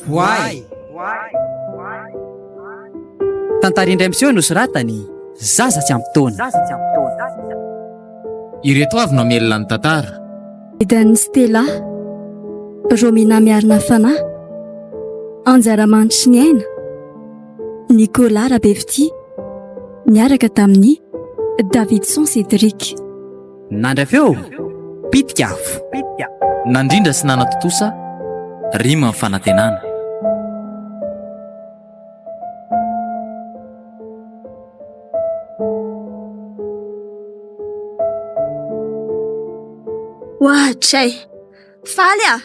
Voay. Tantara indray miseho nosoratany Zaza tsy ampy taona. Ireto avy no hamelona ny tantara. Edan'i Stella, Romina Miarina Fanahy, Anjara Manitry ny Aina, Nicolas Rabefitia, niaraka tamin'i Davidson Cédric. Nandray feo, Pitika afo. Nandrindra sy nanatontosa, Rima ny fanantenana. Ohatray! Faly ah!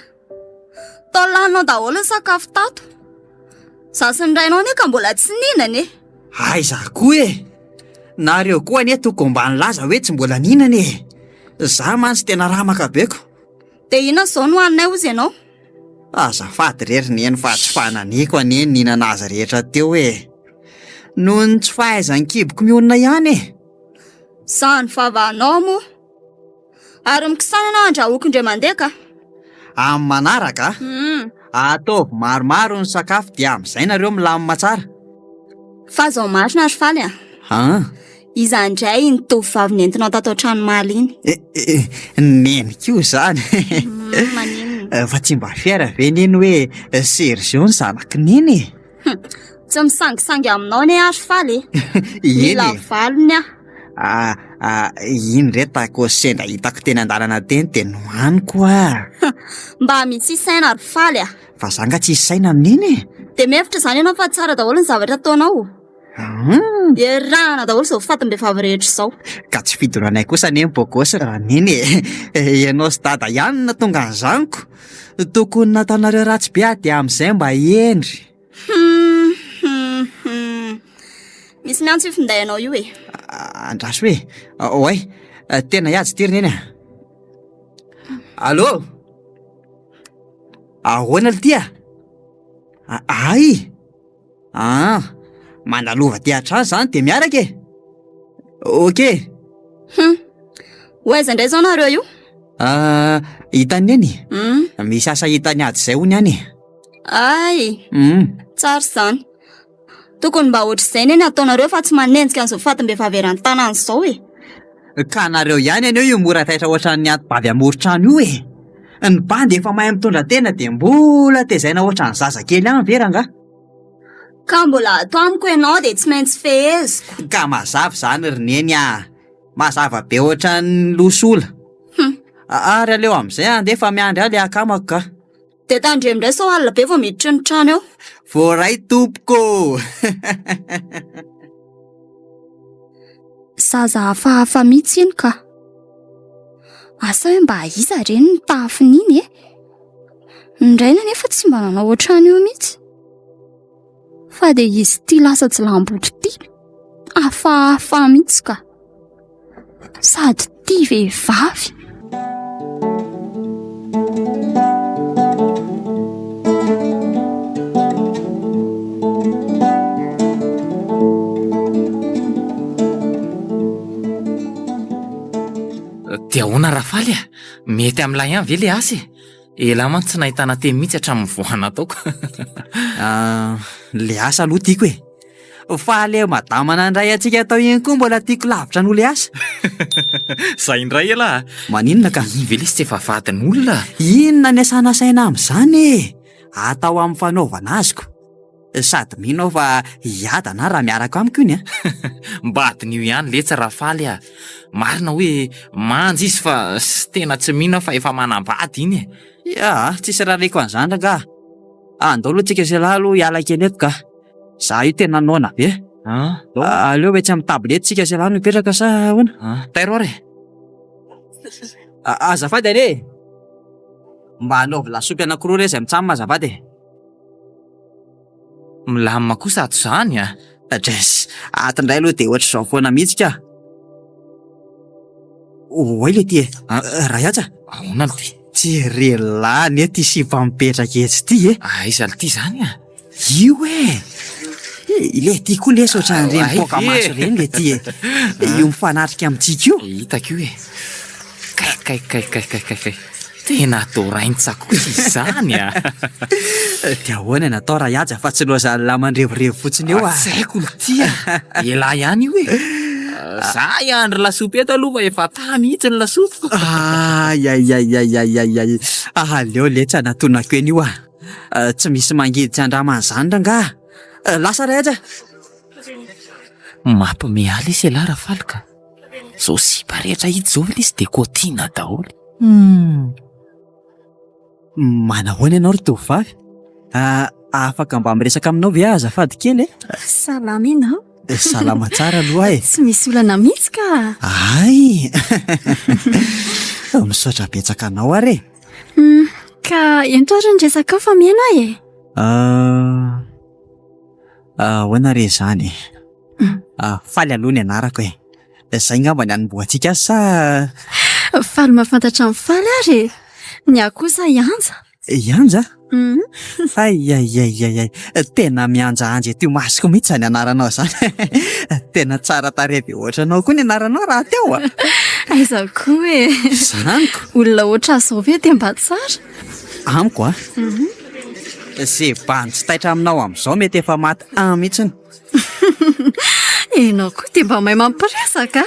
Tao laninao daholo ny sakafo tato. Za sy ny rainao anie ka mbola tsy nihinana e. Aiza koa e! Nareo koa anie tokony mba nilaza hoe tsy mbola nihinana e! Za mantsy tena ramaka be ko. Dia inona izao no haninay hozy ianao? Azafady re ry neny fa tsy fananiko anie ny nihinana azy rehetra teo e! Noho ny tsy fahaizan'ny kiboko mionona ihany e! Izany vavanao moa! Ary mikisana ianao andrahoiko indray mandeha ka! Amin'ny manaraka a! Ataovy maromaro ny sakafo dia amin'izay nareo milamina tsara. Fa izao marina ry Faly a! An! Iza indray iny tovovavy nentinao tato an-trano omaly iny? Eh, eh, neny koa izany. Hmm, maninona? Fa tsy mba fier ve neny hoe Sergio ny zanak'i neny e? Tsy misangisangy aminao anie aho ry Faly e. Eny Mila e. valiny aho. Ah, ah, iny re tacos sendra hitako teny an-dalana teny dia nohaniko ah. Mba misy saina ry Faly a. Fa za nga tsisy saina amin'iny e? Dia mihevitra izany ianao fa tsara daholo ny zavatra ataonao? Hum. Iarahana daholo izao fatim-behivavy rehetra izao. Ka tsy fidonanay kosa anie ny bogosy raha neny e. Ianao sy dada ihany no nahatonga an'izany ko. Tokony nataonareo ratsy be aho dia amin'izay mba hendry. Hum, hum, hum. Misy miantso io finday anao io e. Andraso e. Oay, tena hiady ity ry neny a. Allô? Ahoana lty a? Ay! Ah! Mandalova aty hatrany izany dia miaraka e! Ok! Hum! Ho aiza indray izao nareo io? Ah, hitan'i Neny? Hum! Misy asa hitan'i Ady izay hono any e! Ay! Hum! Tsara izany. Tokony mba ohatr'izay anie ny ataonareo fa tsy manenjika an'izao fatim-behivavy eran'ny tanàna izao e! Ka nareo ihany anie io mora taitra ohatran'ny anti-bavy amoron-trano io e! Ny bandy efa mahay mitondra tena dia mbola tezaina ohatran'ny zaza kely ihany ve rangaha? Ka mbola ato amiko ianao dia tsy maintsy feheziko. Ka mazava izany ry neny ah! Mazava be ohatran'ny losola. Hum. Ary aleo amin'izay andeha fa miandry ahy le akamako ka. Dia tandremo indray sao alina be vao miditra ny trano eo. Voaray tompoko ô! Zaza hafahafa mihitsy iny ka. Asa hoe mba iza re no nitafiny iny e? Ny rainy anefa tsy mba nanao ohatran'io mihitsy. Fa dia izy ity lasa jilamboto ity. Hafahafa mihitsy ka. Sady tia vehivavy. Dia ahoana Rafaly a? Mety amin'ilay ihany ve le asa e? Elah mantsy tsy nahitana teny mihitsy hatramin'ny voa nataoko. Ah, le asa aloha tiako e. Fa le madama nandray antsika tao iny koa mbola tiako lavitra noho le asa. Zay indray elah a. Maninona ka? Iny ve lesy tsy efa vadin'olona? Inona ny asana saina amin'izany e? Atao amin'ny fanaovana azy ko. Sady mino aho fa hiadana aho raha miaraka amiko iny a. Mba adinio ihany letsy Rafaly a. Marina hoe manja izy fa tena tsy mino aho fa efa manambady iny e. Ya, tsisy rariko an'izany rangaha. Andao aloha tsika sy ialahy aloha hiala kely eto ka. Za io tena noana be. Aleo etsy amin'ny tablette tsika sy ialahy no hipetraka sa ahoana? Tairo ary e. Azafady anie e. Mba anaovy lasopy anankiroa re izay mitsam azafady e. Milamina kosa ato izany a! Dress, ato indray aloha dia ohatr'izao foana mihitsy ka! Oay le ty e! Rahiaja! Ahoana le ty? Tsy ry lahy anie ty sipa mipetraka etsy ty e! Aiza le ty izany a? Io e! Ilay ty koa lesy ohatran'ireny Ay mipoaka ve? maso ireny ilay ty e. Io mifanatrika amintsika io. Hitako io e. Kay kay kay kay kay kay kay. Tena doraintsa kosa izany a. Dia ahoana no atao Rahaja fa tsy loazan'ny mandrevorevy fotsiny eo a. Tsy haiko ny tia. Elah ihany io e. Za hiandry lasopy eto aloha fa efa ta mihitsy ny lasopiko. Ay ay ay ay ay ay ay. Aleo letsy anatonako eny io a. Tsy misy mangidy tsy andramana izany rangaha. Lasa Rahaja. Mampime ahy lesy elah Rafaly ka. Zao sipa rehetra hita zao ve lesy dia kotiana daholo. Hum. Manahoana ianao ry tovovavy? Afaka mba miresaka aminao ve aho azafady kely e? Salama ianao. Salama tsara aloha e. Tsy misy olana mihitsy ka. Ay! Misaotra betsaka anao ary e. Hum, ka ento ary ny resakao fa mihaino aho e. Ah, ahoana re izany e? Faly aloha ny anarako e. Izay angamba ny hanombohantsika azy sa? Faly mahafantatra an'i Faly ary e. Ny ahy kosa i Anja. I Anja? Hay hay hay hay hay. Tena mianjaanja eto imasoko mihitsy izany anaranao izany. Tena tsara tarehy be ohatranao koa ny anaranao rahateo a. Aiza koa e. Izany ko. Olona ohatr'izao ve dia mba tsara? Amiko a. Ze bandy tsy taitra aminao amin'izao mety efa maty an mihitsiny. Ianao koa dia mba mahay mampiresaka a!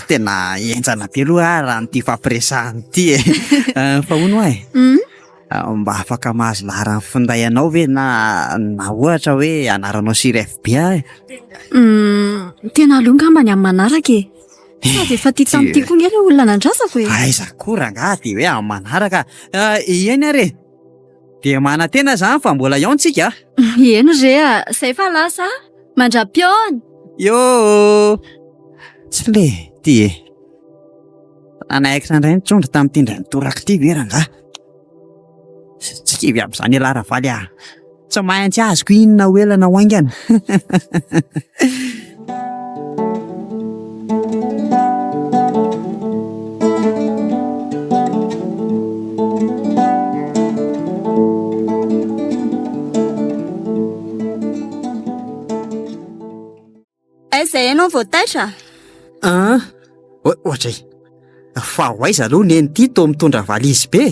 Tena henjana be aloha raha an'ity fampiresahana ity e! Fa hono hoa e, mba afaka mahazo laharan'ny finday anao ve na na ohatra hoe anaranao sur FB aho e? Tena aleo angamba ny amin'ny manaraka e! Sady efa tia tamin'ity koa ange ilay olona nandrasako e! Aiza koa rangahy dia hoe amin'ny manaraka? Eny ary e! Dia manantena izany fa mbola hihaona tsika a! Eny re a! Izay fa lasa a! Mandra-pihaona! Yoo! Tsy le ty e! Nanaikitra indray ny trondro tamin'ity indray nitoraka ity ve rangahy? Tsy kivy amin'izany ialahy Ravaly a! Tsy maintsy azoko iny na ho ela na ho haingana. Aiza ianao vao taitra? Ah, ohatra e. Fa ho aiza aloha neny ity toa mitondra valizy be?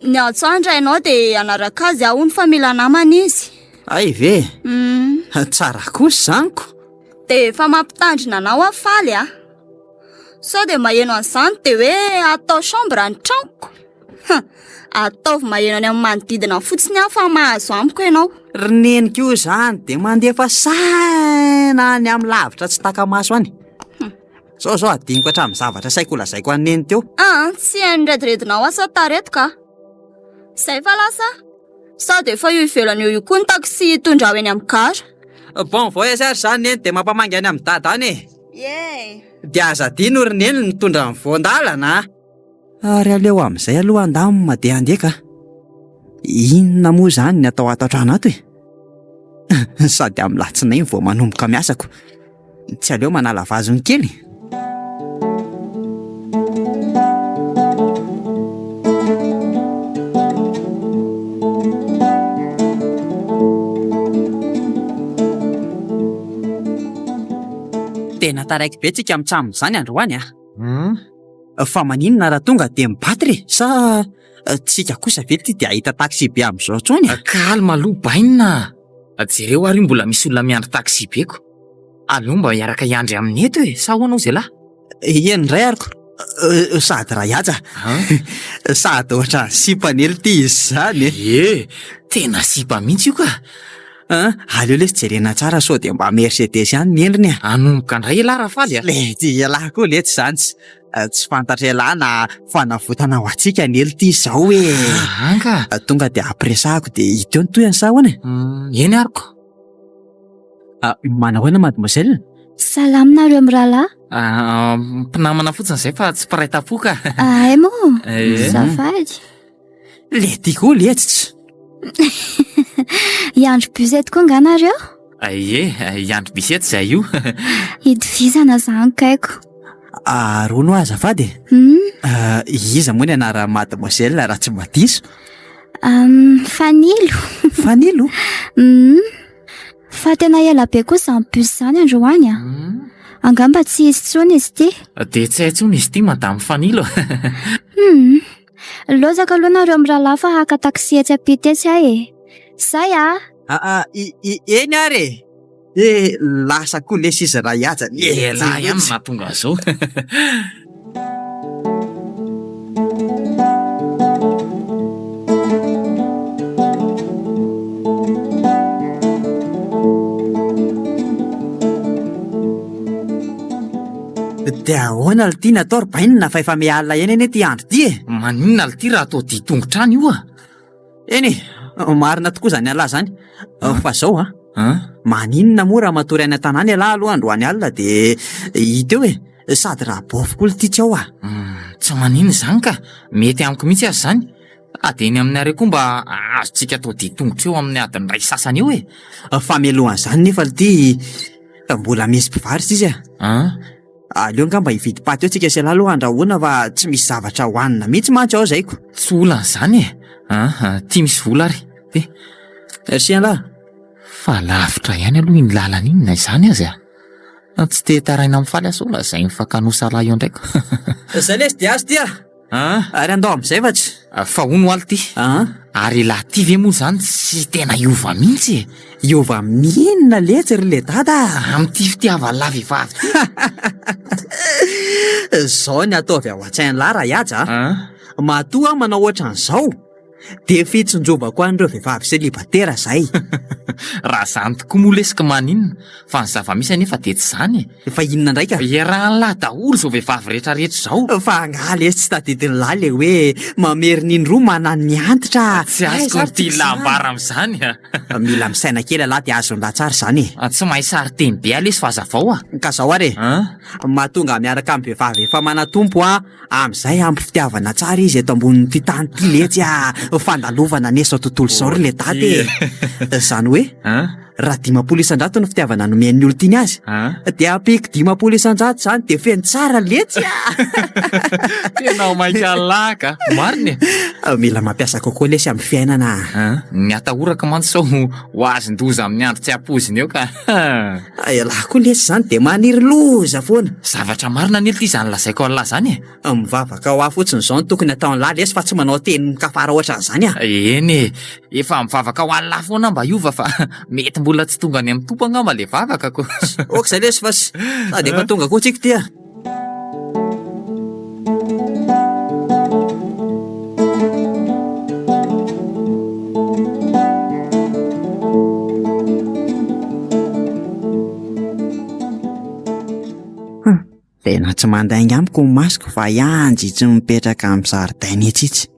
Niantso ahy ny rainao dia hanaraka azy aho hono fa mila namana izy. Hay ve? Mm. Tsara kosa izany ko. Dia efa mampitandrina anao aho Faly a. Sao dia maheno an'izany dia hoe atao chambre ny tranoko. Hum, ataovy maheno any amin'ny manodidina fotsiny aho fa mahazo amiko ianao. Ry neny koa izany dia mandefa saina any amin'ny lavitra tsy taka-maso any. Zao zao adinoko hatramin'ny zavatra saiko holazaiko an'i neny teo. Ah, tsy hain'ny rediredinao aho sao tareto ka. Zay fa lasa. Sao dia efa io ivelany eo io koa ny taxi hitondra aho eny amin'ny gara. Bon voyage ary izany neny dia mampamangy any amin'i dada any e. Ie. Dia aza adino ry neny ny mitondra ny voan-dalana a. Ary aleo amin'izay aloha andamina dia handeha ka. Inona moa izany ny atao ato an-trano ato e? Sady amin'ny latsinainy vao manomboka miasako. Tsy aleo manala vazony kely? Tena taraiky be tsika mitsam izany androany a! Hum. Fa maninona raha tonga dia mibaty re? Sa tsika kosa ve ity dia hahita taxi be amin'izao intsony e? Calme aloha bainina a! Jereo ary io mbola misy olona miandry taxi be ko! Aleo mba hiaraka hiandry aminy eto e! Sa ahoana hozy elah? Eny indray ary ko! Sady Rahaja, sady ohatran'ny sipa an'ela ity izy izany e! Ie! Tena sipa mihitsy io ka! An! Aleo lesy jerena tsara sao dia mba Mercedes ihany ny endriny a! Hanomboka indray ialahy Rafaly a! Letsy ialahy koa letsy izany tsy tsy fantatr'ialahy na fanavotana ho antsika ny elo ity izao e! Aa ka! Tonga dia ampiresahako dia hita eo ny tohiny sa ahoana e? Eny ary ko! Manahoana mademoiselle? Salama nareo mirahalahy. Mpinamana fotsiny izay fa tsy mpiray tampo ka! Ay moa! Azafady. Le ty koa letsy tsy. Hiandry bus eto koa nga nareo? Ie, hiandry bus eto izahay io. Itovizana zany kaiko. Ary hono hoa azafady e. Iza moa ny anaran'i mademoiselle raha tsy mba diso? Fanilo. Fanilo? Hum. Fa tena ela be koa izany bus izany androany a. Angamba tsy hisy intsony izy ity. Dia tsy hay intsony izy ity Madame Fanilo. Hum. Lozaka aloha nareo mirahalahy fa haka taxi etsy ampita etsy aho e. Zay a! Aa, eny ary e! Eh, lasa koa lesy izy raha hihaja. Elah ihany no nahatonga an'izao. Dia ahoana lty ny atao ry bainina fa efa miha-alina ihany anie ity andro ity e? Maninona lty raha atao dia tongotra any io a? Eny e, marina tokoa izany ialahy izany. Fa izao an, maninona moa raha matory any an-tanàna ialahy aloha androany alina dia hita eo e. Sady raha bôfy koa ity tsy ao a. Tsy maninona izany ka, mety amiko mihitsy aza izany. Sady eny aminareo koa mba azontsika atao dia tongotra eo amin'ny adiny iray sy sasany eo e. Fa mialohan'izany nefa ity mbola misy mpivarotra izy a. Aleo angamba hividy paty eo tsika sy ialahy aloha andrahoina fa tsy misy zavatra hohanina mihitsy mantsy ao zay ko. Tsy olana izany e! An, ty misy vola ary, ty. Merci anlah. Fa lavitra ihany aloha iny lalana iny na izany aza e! Tsy te hitaraina amin'ny faly aho sao lazain'ny fa kanosa lahy eo ndraika. Zay lesy dia azo ty a! An! Ary andao amin'izay fa tsy. Fa hono ho'aly ty. An! Ary elah ty ve moa izany tsy tena hiova mihitsy e? Hiova amin'inona letsy ry ledada a! Amin'ity fitiavan'lah vehivavy ity. Izao ny ataovy ao an-tsain'lah Rahaja a! An! Matoa aho manao ohatran'izao Dia fitsinjovako an'ireo vehivavy selibatera zay. Raha zany tokoa moa lesy ka maninona? Fa ny zava-misy anefa dia tsy zany e. Fa inona indray ka? Iarahan'lah daholo izao vehivavy rehetra rehetra izao. Fa angaha lesy tsy tadidin'lah le hoe mamerina indroa manan'ny antitra a! Tsy azoko ny tian'lah ambara amin'izany a! Mila misaina kely alah dia azon'lah tsara izany e. Tsy mahay sarin-teny be aho lesy fa hazavao a! Ka zao ary e! Mahatonga miaraka amin'ny vehivavy efa manan-tompo an! Amin'izay ampy fitiavana tsara izy eto ambonin'ity tany ity letsy a! Fandalovana anie izao tontolo izao ry ledada e! Izany hoe raha 50 isan-jato ny fitiavana nomen'ny olon-tiany azy dia ampiako 50 isan-jato izany dia feno tsara letsy a! Tena maika laka! Marina e! Mila mampiasa coco lesy amin'ny fiainana a! Ny atahorako mantsy sao ho azon-doza amin'ny andro tsy ampoizina eo ka! Ialahy koa lesy izany dia maniry loza foana. Zavatra marina anie ity izany lazaiko an'lah izany e! Mivavaka ho ahy fotsiny izao no tokony ataon'lah lesy fa tsy manao teny mikafara ohatran'izany ah! Eny e! Efa mivavaka ho an'lah foana aho mba hiova fa mety mbola tsy tonga any amin'ny Tompo angamba ilay vavaka ko! Ok izay lesy fa sady efa tonga koa tsika ity ah! Tena tsy mandainga amiko ny masoko fa i Anjy tsy mipetraka amin'ny zaridaina etsy itsy.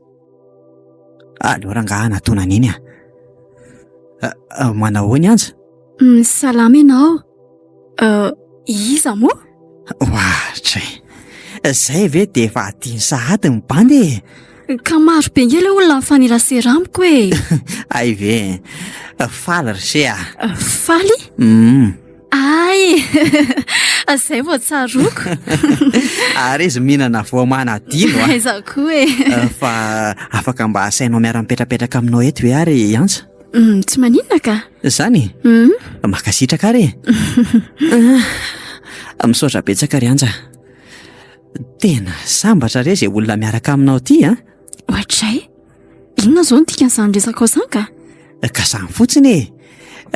Aleo rangahy hanatona an'iny ah. Manao ahoana i Anja? Salama ianao. Iza moa? Ohatry. Zay ve dia efa adino sahady ny bandy e? Ka maro be nge ilay olona mifanerasera amiko e. Hay ve. Faly ry se a. Faly? Mm. Ay! Zay vao tsaroako. Ary izy mihinana voamanadino a. Aiza koa e. Fa afaka mba asainao miara-mipetrapetraka aminao eto ve ary i Antsa? Tsy maninona ka. Zany e? Mankasitraka ary e. Misaotra betsaka ry Anja. Tena sambatra re izay olona miaraka aminao ity an. Ohatray. Inona izao no dikan'izany resakao izany ka? Ka zany fotsiny e.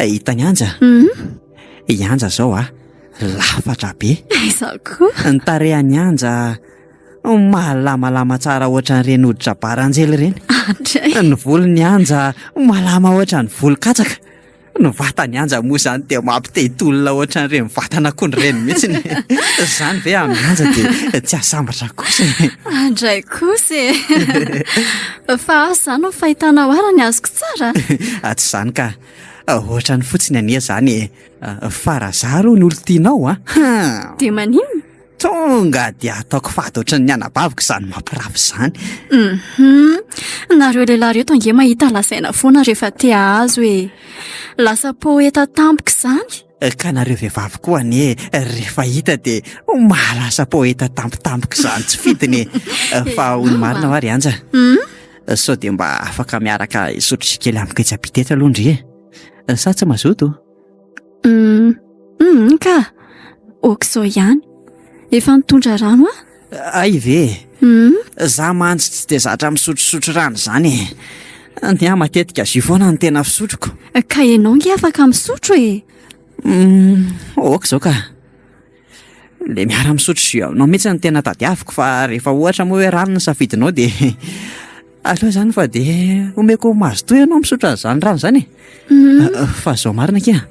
Hitan'i Anja. I Anja izao a, lafatra be. Aiza koa? Ny tarehan'i Anja Malamalama tsara ohatran'ireny hoditra baranjely ireny. Andray. Ny volon'i Anja malama ohatran'ny volon-katsaka. Ny vatan'i Anja moa izany dia mampite-hitolona ohatran'ireny vatan'akondro ireny mihitsy. Izany ve amin'i Anja dia tsy hahasambatra kosa e. Andray kosa e. Fa asa izany no fahitanao ahy raha ny azoko tsara. Tsy izany ka. Ohatran'ny fotsiny anie izany e. Fa raha izaho aloha no olon-tianao a. Dia maninona? Tonga dia ataoko fady ohatran'ny anabaviko izany mampirafy izany. Hum, nareo lehilahy reto ange mahita lazaina foana rehefa te hahazo e. Lasa poeta tampoka izany. Ka nareo vehivavy koa anie rehefa hita dia mahalasa poeta tampotampoka izany tsy fidiny e. Fa ho ny marina hoa ry Anja, sao dia mba afaka miaraka hisotro kely amiko etsy ampita eto aloha ndry e. Sa tsy mazoto? Hum ka! Ok izao ihany. Efa nitondra rano aho. Hay ve? Hum. Za mantsy tsy dia zatra misotrosotro rano izany e. Ny ahy matetika jus foana no tena fisotroko. Ka ianao nge afaka misotro e! Hum, ok izao ka. Le miara-misotro jus aminao mihitsy no tena tadiaviko fa rehefa ohatra moa hoe rano no safidinao dia aleo izany fa dia omeko mazotoa ianao misotro an'izany rano izany e. Fa izao marina akia.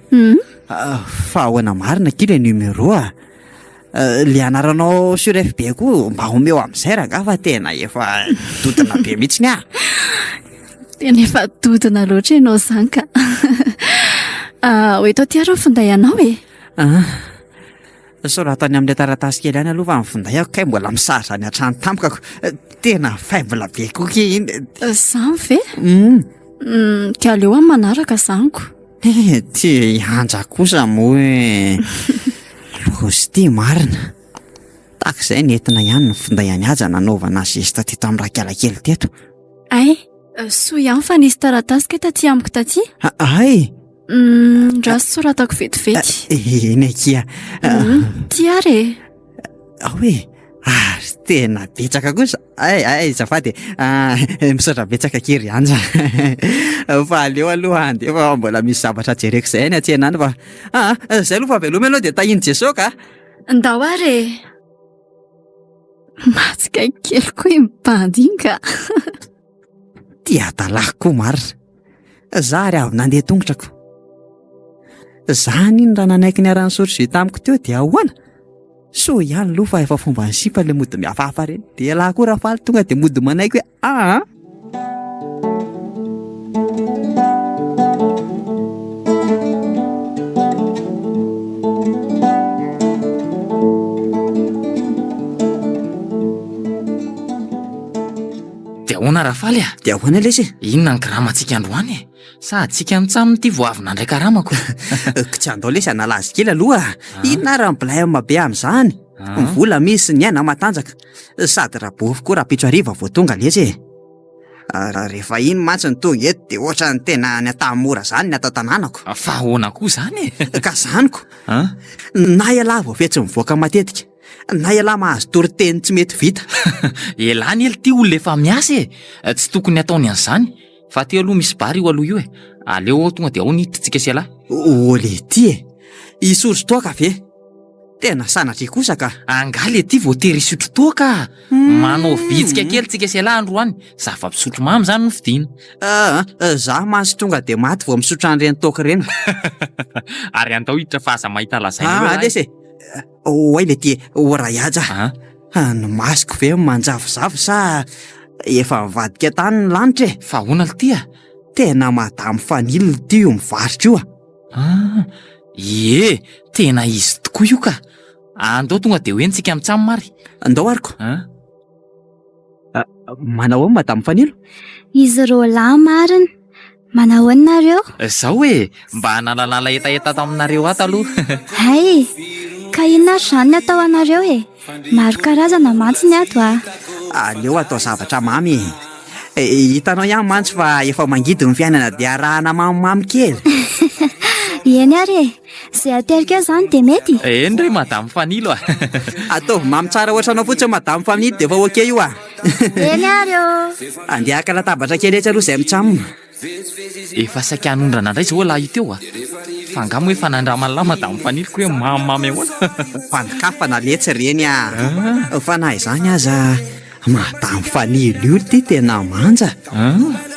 Fa ahoana marina akia le numéro a? Le anaranao sur FB koa mba omeo amin'izay rangahy fa tena efa dodona be mihitsy aho. Tena efa dodona loatra ianao izany ka. Ho eto aty ary ny finday anao e. Ah, soratany amin'ilay taratasy kely ihany aloha fa ny finday ako kay mbola misary izany hatrany tampoka ko. Tena faible be koa kay iny. Izany ve? Mm. Ka aleo amin'ny manaraka izany ko. Eh, ty Anja kosa moa e. Loza ity marina. Tahaka izay nentina ihany ny finday an'i Haja nanaovana zesta teto amin'ny rakialakely teto. Ay, soa ihany fa nisy taratasy kay taty amiko taty. Ay! Ndraso soratako vetivety. Eny akia. Ty ary e. Ao e. Ary tena betsaka kosa. Ay, ay, azafady e. Misaotra betsaka akia ry Anja. Fa aleo aloha handeha fa mbola misy zavatra jereko izay any an-tsena any fa. Ah, izay aloha fa veloma ianao dia tahian'i Jesoa ka. Ndao ary e. Mahatsikaiky kely koa iny bandy iny ka. Ty adalako koa marina. Za ary avy nandeha tongotra ko. Zany iny raha nanaiky niara-nisotro jus tamiko teo dia ahoana? Soa ihany aloha fa efa fomban'ny sipa le mody mihafahafa reny. Dia ialahy koa Rafaly tonga dia mody manaiky hoe aa. Dia ahoana Rafaly a? Dia ahoana lesy e? Inona ny karamantsika androany e? Sa antsika mitsam ity vao avy nandray karamako? Tsy andao lesy hanala azy kely aloha. Inona ary ny blème be amin'izany? Ny vola misy, ny aina matanjaka. Sady Rabofy koa rahampitso hariva vao tonga lesy e. Rehefa iny mantsy no tonga eto dia ohatran'ny tena any Antanimora izany ny ato an-tanànako. Fa ahoana koa izany e? Ka izany ko. Na ialahy voafetsy mivoaka matetika, na ialahy mahazo toriteny tsy mety vita. Ialahy anie ity olona efa miasa e! Tsy tokony hataony an'izany. Fa aty aloha misy bar io aloha io e. Aleo ao tonga dia ao ny hiditra-tsika sy ialahy. Olé ity e! Hisotro toaka ve? Tena sanatria kosa ka! Angaha le ty voatery hisotro toaka a! Manao vitsika kely tsika sy ialahy androany, zava-pisotro mamy zany no fidiana. Aa, za mantsy tonga dia maty vao misotro an'ireny toaka ireny. Ary andao hiditra fa aza mahita lazaina eo ialahy. Aa, lesy e! Oay le ty e! O Rahaja a! Ny masoko ve manjavozavo sa efa nivadika tany ny lanitra e? Fa ahoana lty a? Tena madame Fanilo lty io mivarotra io a! Ah, ie, tena izy tokoa io ka. Andao tonga dia ho eny tsika mitsam ary. Andao ary ko. Ah. Ah, manao ahoana madame Fanilo? Izy roalahy marina. Manao ahoana nareo? Zao e, mba hanalalala hetaheta ato aminareo ato aloha. Hay, ka inona ary izany ny atao anareo e? Maro karazana mantsy ny ato a! Aleo atao zavatra mamy e! Hitanao ihany mantsy fa efa mangidy ny fiainana dia arahana mamimamy kely. Eny ary e! Izay ateriko eo izany dia mety? Eny re madame Fanilo a! Ataovy mamy tsara ohatranao fotsiny madame Fanilo dia efa ok io a! Eny ary ô! Andeha haka latabatra kely etsy aloha izay mitsam. Efa saika hanondrana indray izao lahy io teo a! Fa angaha moa efa nandraman'lah madame Fanilo ko hoe mamimamy ahoana? Fandokafana letsy ireny a! Fa na izany aza madame Fanilo io ity tena manja!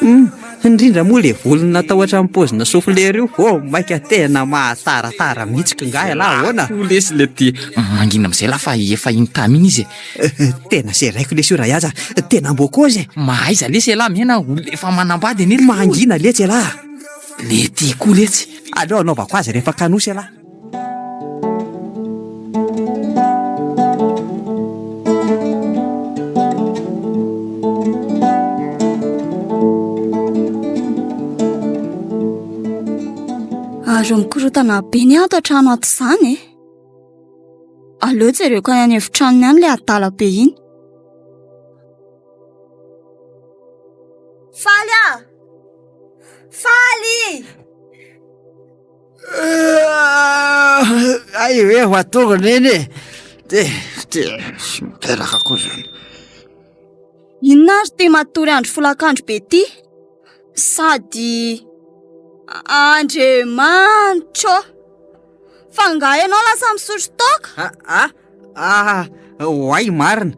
Hum, indrindra moa le volony natao ohatran'ny paozina souffleur io, vao maika tena mahataratara mihitsy k'ngahy ialahy ahoana? Ko lesy le ty, mangina amin'izay lah fa efa iny tamy iny izy e! Tena seraiko lesy io Rahaja, tena mbôkôzy e! Mahaiza lesy elah miaina olona efa manambady anie le Mangina letsy elah! Le ty koa letsy! Aleo anaovako azy rehefa kanosa elah! Ary mikorontana be ny ato an-trano ato izany e! Aleo jereko any an'efitranony any ilay adala be iny. Faly ah! Faly! Hay ve fa tonga neny e! Te, te, tsy miteraka koa zany. Inona ary ty matory andro folakandro be ty? Sady Andriamanitra ô! Fa angaha ianao lasa misotro toaka? Ah, ah, ah, oay marina.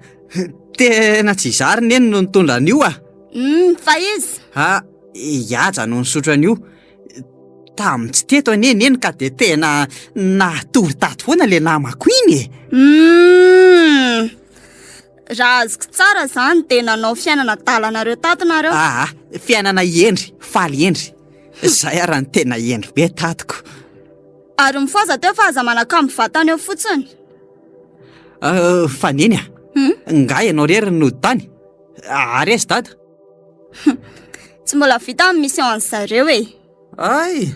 Tena tsy izaho ry neny no nitondra an'io ah. Hum, fa iza? Ah, i Haja no nisotro an'io. Tamin'ny tsy teto anie neny ka dia tena natory tato foana le namako iny e. Hum, raha azoko tsara izany dia nanao fiainana adalanareo tato nareo. Aa, fiainana hendry, faly hendry. Zay ara no tena hendry be tatoko. Ary mifohaza teo fa aza manakambo vatana eo fotsiny. Euh, fa neny a, Hmm? nga ianao rery no nody tany? Ary aiza dada? Tsy mbola vita ny mission an zareo e. Ay!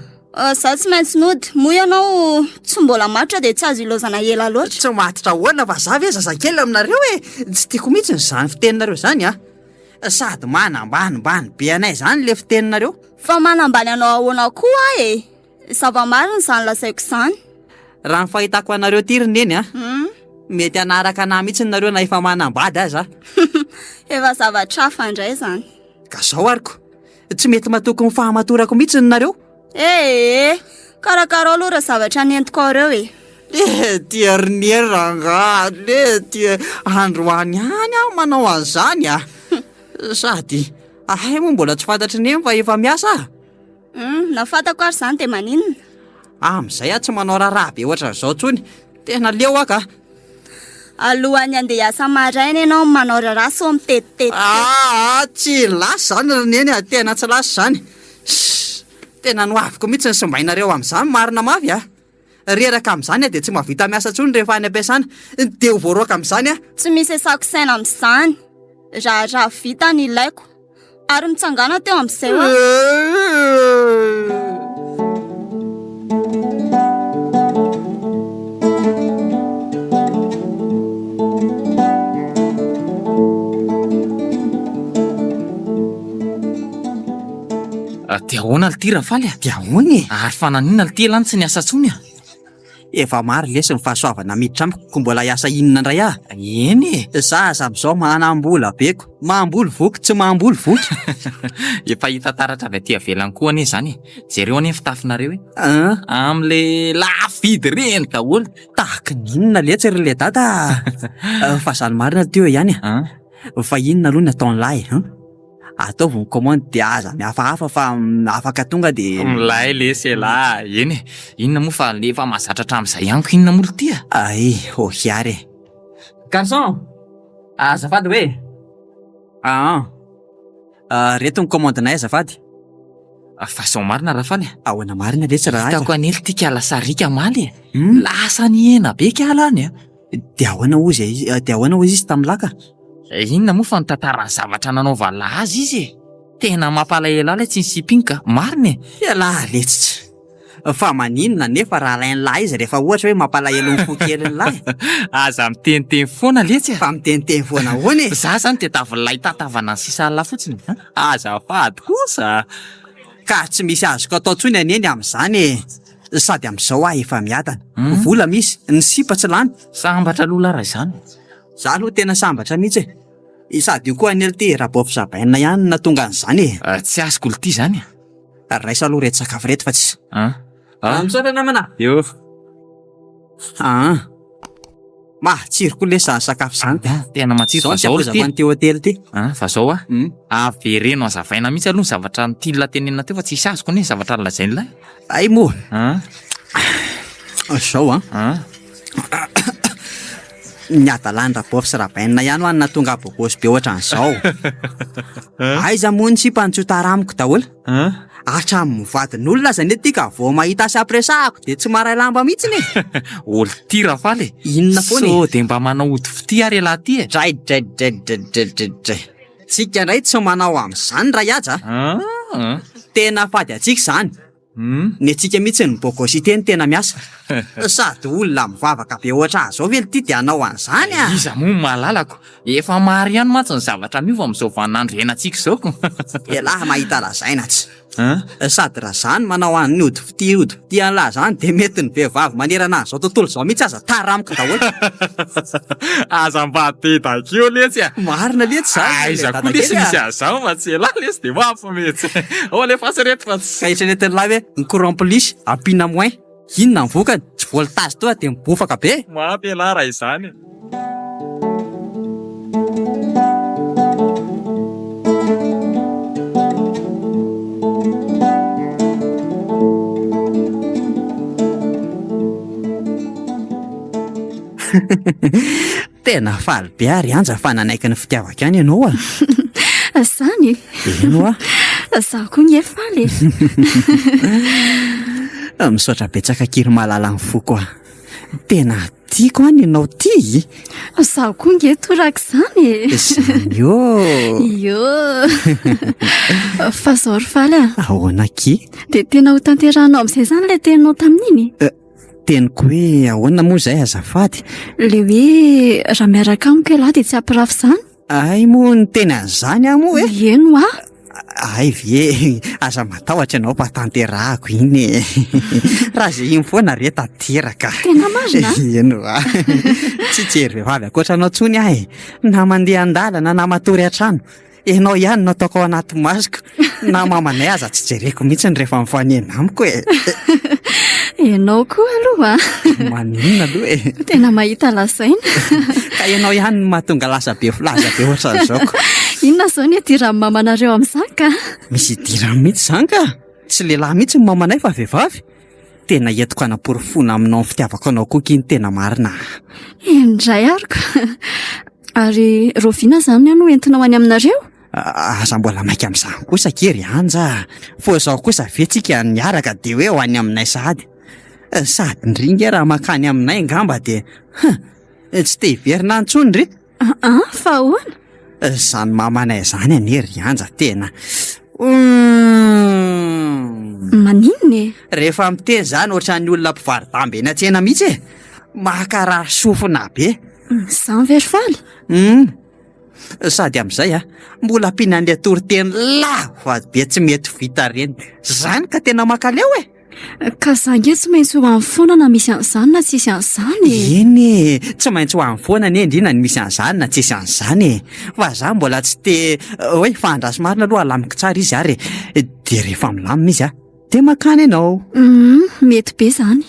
Za tsy maintsy nody, moa ianao tsy mbola matotra dia tsy azo ilaozana ela loatra. Tsy matotra ahoana fa za ve zazakely aminareo e! Tsy tiako mihitsy izany fiteninareo izany a! Sady manambanimbany be anay izany le fiteninareo. Fa manambany anao ahoana koa aho e! Zava-marina izany lazaiko izany. Raha ny fahitako anareo ity ry Neny a, mety hanaraka anah mihitsy nareo na efa manambady aza aho. Efa zavatra hafa indray izany. Ka zao ary ko, tsy mety matoky ny fahamatorako mihitsy nareo. Ee, karakarao aloha ireo zavatra nentiko ao ireo e. Le ty ry Neny rangaha, le ty androany ihany aho manao an'izany a. Sady ahay moa mbola tsy fantatry Neny fa efa miasa aho. Hum, na fantako ary izany dia maninona? Amin'izay aho tsy manao raharaha be ohatran'izao intsony. Tena leo aho ka. Alohan'ny handeha hiasa maraina ianao no manao raharaha sao mitetitety. Aa, tsy lasa izany ry Neny a, tena tsy lasa izany. Ssss, tena noaviko mihitsy ny simbainareo amin'izany, marina mafy a. Reraka amin'izany aho dia tsy mahavita miasa intsony rehefa any am-piasana. Dia ho voaroaka amin'izany aho. Tsy misy asako saina amin'izany. Raharaha vita ny ilaiko. Ary mitsangàna teo amin'izay hoa. Dia ahoana lty Rafaly a? Dia ahoana e? Ary fa naninona lty elah no tsy niasa intsony a? Efa maro lesy ny fahasoavana miditra amiko ko mbola hiasa inona indray aho? Eny e! Za aza amin'izao manam-bola be ko! Mamboly voky tsy mamboly voky! Efa hita taratra avy aty ivelany koa anie izany e! Jereo anie ny fitafinareo e! An! Amin'le lafo vidy ireny daholo! Tahaky ny inona letsy ry ledada a! Fa zany marina teo ihany e! An! Fa inona aloha ny ataon'lah e? An! Ataovy ny commande dia aza mihafahafa fa afaka tonga dia. Milay lesy elah, eny e, inona moa fa le efa mahazatra hatramin'izay ihany ko inona moa lty a? Ay, ok ary e. Garçon! Azafady hoe! Aa, reto ny commande-nay azafady. Fa izao marina Rafaly a! Ahoana marina letsy raha Hitako anie lty kala sariaka amaly e! Lasa nihena be kala any a! Dia ahoana hozy e, dia ahoana hozy izy tamin'ny laka? Inona moa fa nitantara ny zavatra nanaovan'lah azy izy e! Tena mampalahelo ahy ilay tsy nisiping ka! Marina e! Ialahy letsy tsy! Fa maninona anefa raha alain'lah izy rehefa ohatra hoe mampalahelo ny fo kelin'lah e? Aza miteniteny foana letsy e! Fa miteniteny foana ahoana e? Za zany tadiavin'lah hitantavana ny sisan'lah fotsiny e! Azafady kosa! Ka tsy misy azoko atao intsony anie ny amin'izany e! Sady amin'izao aho efa miadana. Vola misy, ny sipa tsy lany. Sambatra aloha lah raha izany. Za aloha tena sambatra mihitsy e. Sady io koa anie lty Rabofy Zabaina ihany no nahatonga an'izany e. Tsy azoko lty izany e. Raiso aloha ireto sakafo ireto fa tsy. An. Misaotra namana. Eo. An. Matsiro koa lesy zany sakafo zany ka. Tena matsiro fa zao ry ty. An'ity hotely ity. An, fa zao a. Avereno hazavaina mihitsy aloha ny zavatra tian'lah tenenina teo fa tsisy azoko anie ny zavatra nolazain'lah. Hay moa. An. Zao an. An. Ny hadalan'i Rabofy sy Rabainina ihany hoa no nahatonga ahy bogosy be ohatran'izao. Aiza moa ny sipa no tsy ho tara amiko daholo. Hatramin'ny vadin'olona aza anie ty ka vao mahita sy ampiresahako dia tsy maray lamba mihitsiny e! Ol ty Rafaly e! Inona foana e? Sao dia mba manao ody fitia ary ialahy ty e? Dray dray dray dray dray dray dray. Tsika indray tsy manao amin'izany Rahaja a! Tena fady antsika izany. Ny antsika mihitsy ny bogosité no tena miasa. Sady olona mivavaka be ohatr'ahy izao ve lty dia hanao an'izany a! Iza moa no mahalala ko? Efa maro ihany mantsy ny zavatra miova amin'izao vaninandro iainantsika izao ko! Elah mahita lazaina tsy. Sady raha zany manao an'ny ody fitia ody fitia an'lah zany dia mety ny vehivavy manerana an'izao tontolo izao mihitsy aza tara amiko daholo. Aza mba dedaka eo letsy a! Marina letsy zany Aiza koa lesy misy an'izao fa tsy elah lesy dia mampime tsy. Ao alefaso reto fa tsy. Ka eritreretin'lah hoe ny courant plus ampiana moins. Inona ny vokany? Tsy voltage tonga dia mibofaka be. Mafy elah raha izany e. Tena faly be aho ry Anja fa nanaiky ny fitiavako ihany ianao a! Zany e! Eny hoa! Zaho koa nge faly e! Misaotra betsaka akia ry malala ny foko a! Tena tiako an ianao ty! Zaho koa nge torak'izany e! Izany ô! Io! Fa zao ry Faly a! Ahoana akia? Dia tena ho tanterahanao amin'izay izany ilay teninao tamin'iny? Teniko hoe ahoana moa izay azafady? Ilay hoe raha miaraka amiko ialahy dia tsy hampirafy izany? Hay moa niteny an'izany aho moa e? Eny hoa! Hay ve, aza matahotra ianao fa tanterahako iny e! Raha izay iny foana re tanteraka. Tena marina? Eny hoa! Tsy hijery vehivavy ankoatra anao intsony aho e! Na mandeha an-dalana na matory an-trano. Ianao ihany no ataoko ao anaty masoko. Na mamanay aza tsy jereko mihitsy rehefa mifanena amiko e. Ianao koa aloha. Maninona aloha e? Tena mahita lazaina. Ka ianao ihany no mahatonga lasa be filaza be ohatran'izao ko. Inona izao ny idiran'ny mamanareo amin'izany ka? Misy idirany mihitsy izany ka. Tsy lehilahy mihitsy ny mamanay fa vehivavy. Tena entiko hanaporofoana aminao ny fitiavako anao koa akia ny tena marina a! Indray ary ko! Ary rahoviana izany aho no entinao any aminareo? Aza mbola maika amin'izany kosa akia ry Anja a! Fô izao kosa ve tsika niaraka dia hoe ho any aminay sahady? Sady ndry nge raha mankany aminay angamba dia huh! Tsy te hiverina any intsony ndry! Aa fa ahoana? Izany mamanay izany anie ry Anja tena humm. Maninona e? Rehefa miteny izany ohatran'ny olona mpivaro-damba eny an-tsena mihitsy e! Mankarary sofina be. Izany ve ry Faly? Humm. Sady amin'izay a, mbola ampiana an'ilay toriteny lava be tsy mety vita ireny. Izany ka tena mankaleo e! Ka za nge tsy maintsy ho any foana na misy an'izany na tsisy an'izany e! Eny e! Tsy maintsy ho any foana anie ndry na ny misy an'izany na tsisy an'izany e! Fa za mbola tsy te hoe fa andraso marina aloha alamiko tsara izy ary e! Dia rehefa milamina izy a! Dia mankany ianao! Humm, mety be izany.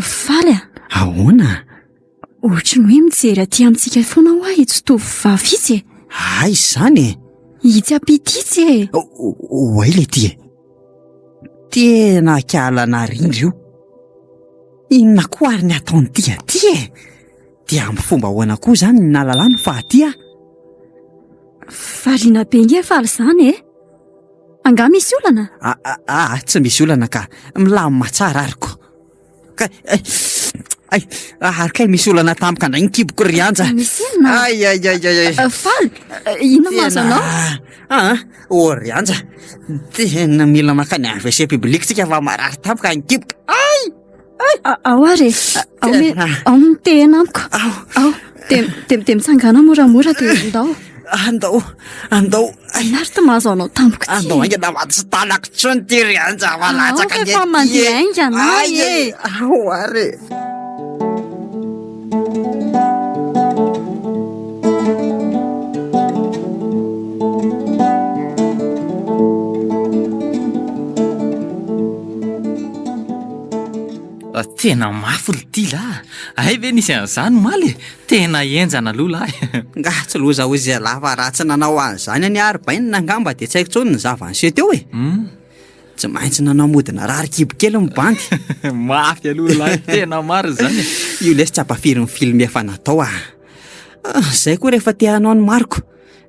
Faly a! Ahoana? Ohatry ny hoe mijery aty amintsika foana hoa itsy tovovavy itsy e! Aiza izany e? Itsy ampita itsy e! Oay le ty e! Tena kiala narindra io! Inona koa ary ny ataon'ity aty e? Dia amin'ny fomba ahoana koa izany ny nahalalany fa aty aho? Variana be nge faly izany e! Angaha misy olana? Aa, tsy misy olana ka! Milamina tsara ary ko! Kay, ay, ay, ary kay misy olana tampoka indray ny kiboko ry Anja. Misy inona? Ay, ay, ay, ay, ay. Eh, Faly, eh, inona mahazo anao? Ah, oh ry Anja, tena mila mankany amin'ny WC public tsika fa marary tampoka ny kiboko. Ay! A- Ao ary e, ao me- ao mitehina amiko. Ao. Ao, dia dia dia mitsangàna moramora dia ndao. Andao, andao. Inona ary ty mahazo anao tampoka ty? Andao haingana fa tsy tanako intsony ty ry Anja fa latsaka Ao ange fa ty mandeha e. haingana Ay, e. Ao ary e. Tena mafy ry ty lah! Hay ve nisy an'izany omaly e! Tena henjana aloha lahy. Ngah tsy loza hozy ialahy fa raha tsy nanao an'izany anie ary bainina angamba dia tsy haiko intsony ny zava-niseho teo e! Tsy maintsy nanao mody narary kibo kely ny bandy. Mafy aloha lahy, tena marina izany e! Io lesy tsy ampafiry ny film efa natao ah! Zay koa rehefa te hanao ny mariko.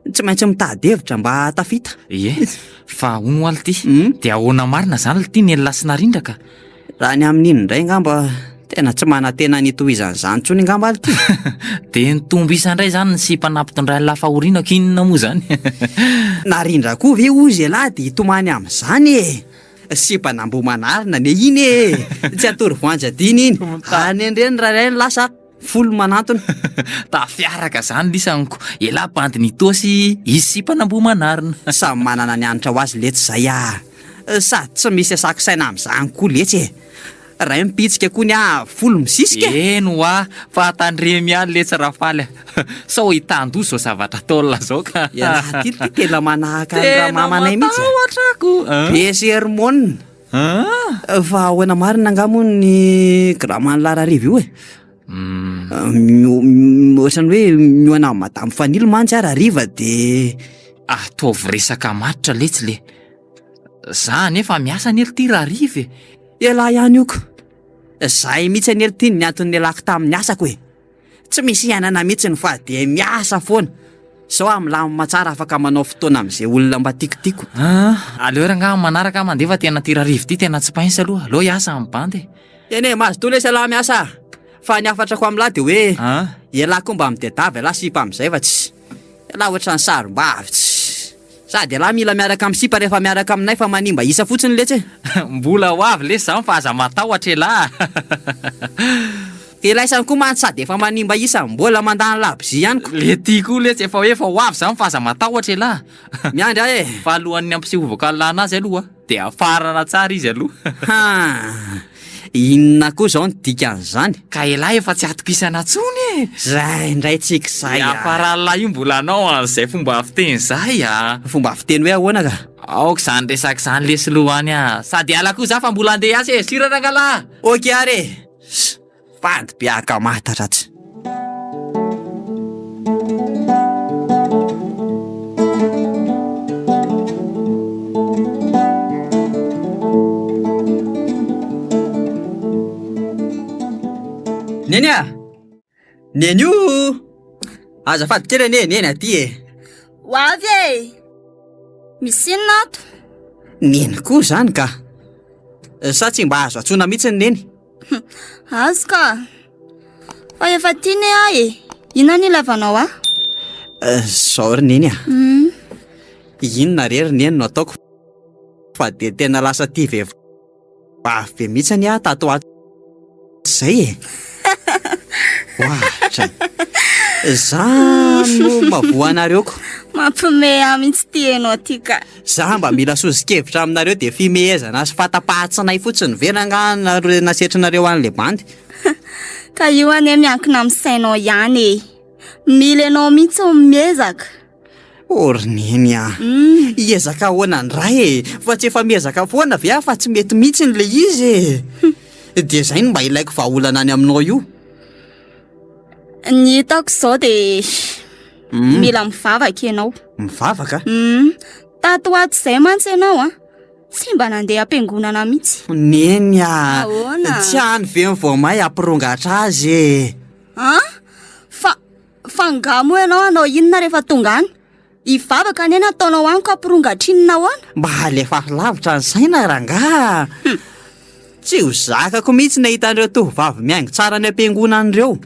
Tsy maintsy mitady hevitra mba hahatafita. Ie, fa hono hoa lty, dia ahoana marina izany lty ny an'i Lasy Narindra ka? Raha ny amin'iny indray angamba, tena tsy manantena ny hitohizan'izany intsony angamba lty. Dia nitombo isa indray izany ny sipa nampitondrain'i lahy fahoriana ko inona moa izany? Narindra koa ve hozy ialahy dia hitomany amin'izany e? Sipan'Ambohimanarina anie iny e! Tsy atoro voanjo adino iny. Any indreny raha iray no lasa. Folo manantona. Tafiaraka zany lisany ko. Elah bandy nitosy, izy sipan'Ambohimanarina. Samy manana ny hanitra ho azy letsy zay ah. Sady tsy misy asako saina amin'izany koa letsy e. Ray mipitsika koa ny ahy folo misisika e. Eny hoa, fa tandremo ihany letsy Rafaly a. Sao hitan-doza izao zavatra ataon'lah izao ka. Ialahy ity ity tena manahaka an'i Tena Ramamanay mihitsy a. matahotra ako a. Be sermona. Ah! Fa ahoana marina angaha moa ny graman'i Lararivo io e? Ohatran'ny hoe mihaona amin'i Madame Fanilo mantsy aho Rariva dia... Ataovy resaka matotra letsy le. Za anefa miasa anie ry ty Rariva e. Ialahy ihany io ko. Zay mihitsy anie ry ty ny antony nialako tamin'ny asako e. Tsy misy iainana mihitsy ny fa dia miasa foana. Zao aho milamina tsara afaka manao fotoana amin'izay olona mba tiako tiako. Ah, aleo rangaha amin'ny manaraka aho mandeha fa tena ty Rariva ty tena tsy pince aloha. Aleo hiasa amin'ny bandy e. Eny e, mazotoa lesy ialahy miasa a! Fa ny hafatrako amin'lah dia hoe Ah. ialahy koa mba midedava ialahy sipa amin'izay fa tsy ialahy ohatran'ny sarom-bavy tsy Sady ialahy mila miaraka amin'ny sipa rehefa miaraka aminay fa manimba isa fotsiny letsy e! Mbola ho avy lesy zany fa aza matahotra elah a! Elaisany koa mantsy sady efa manimba isa mbola mandany labozia ihany ko! Le ty koa letsy efa hoe efa ho avy zany fa aza matahotra elah a! Miandry aho e! Fa alohan'ny hampisehovako an'lah anazy aloha dia afarana tsara izy aloha. Ha! Inona koa izao no dikan'izany? Ka elah efa tsy atokisana tsony e! Zay indray tsika izay a! Hiafaran'lah io mbola hanao an'izay fomba fiteny izay a! Fomba fiteny hoe ahoana ka? Aoka izany resaka izany lesy loha any a! Sady hiala koa za fa mbola handeha hiasa e! Sira rangalahy! Ok ary e! Vady be ankamatatra tsy. Neny a! Neny o! Azafady kely anie Neny aty e! Ho avy e! Misy inona ato? Neny koa izany ka! Sa tsy mba azo antsoina mihitsy ny Neny? Azo ka! Fa efa tia ne ahy e! Inona no ilavanao ahy? Zao ry Neny a! Inona re ry Neny no ataoko fa dia tena lasa tia vehivavy be mihitsy anie aho tato ho ato izay e! Ohatra! Zany no mahavoa anareo ko! Mampihomehy ahy mihitsy ity enao ity ka! Za mba mila soso-kevitra aminareo dia fimehezana sy fatapahan-tsinay fotsiny ve rangaha nareo nasetrinareo an'le bandy? Ka io anie miankina amin'ny sainao ihany e! Mila ianao mihitsy no miezaka. O ry neny a! Hiezaka ahoana indray e? Fa tsy efa miezaka foana ve aho fa tsy mety mihitsy le izy e! Dia izay no mba ilaiko vahaolana any aminao io. Ny hitako izao dia mila mivavaka ianao. Mivavaka? Tato ho ato izay mantsy ianao an, tsy mba nandeha am-piangonana mihitsy. Neny a! Ahoana? Tsy any ve ny vao may hampirongatra azy e? An? Fa, fa angaha moa ianao hanao inona rehefa tonga any? Hivavaka anie no ataonao any ka hampirongatra inona ahoana? Mba alefaso lavitra ny saina rangaha a! Tsy ho zakako mihitsy ny hahita an'ireo tovovavy mihaingo tsara any am-piangonana ireo.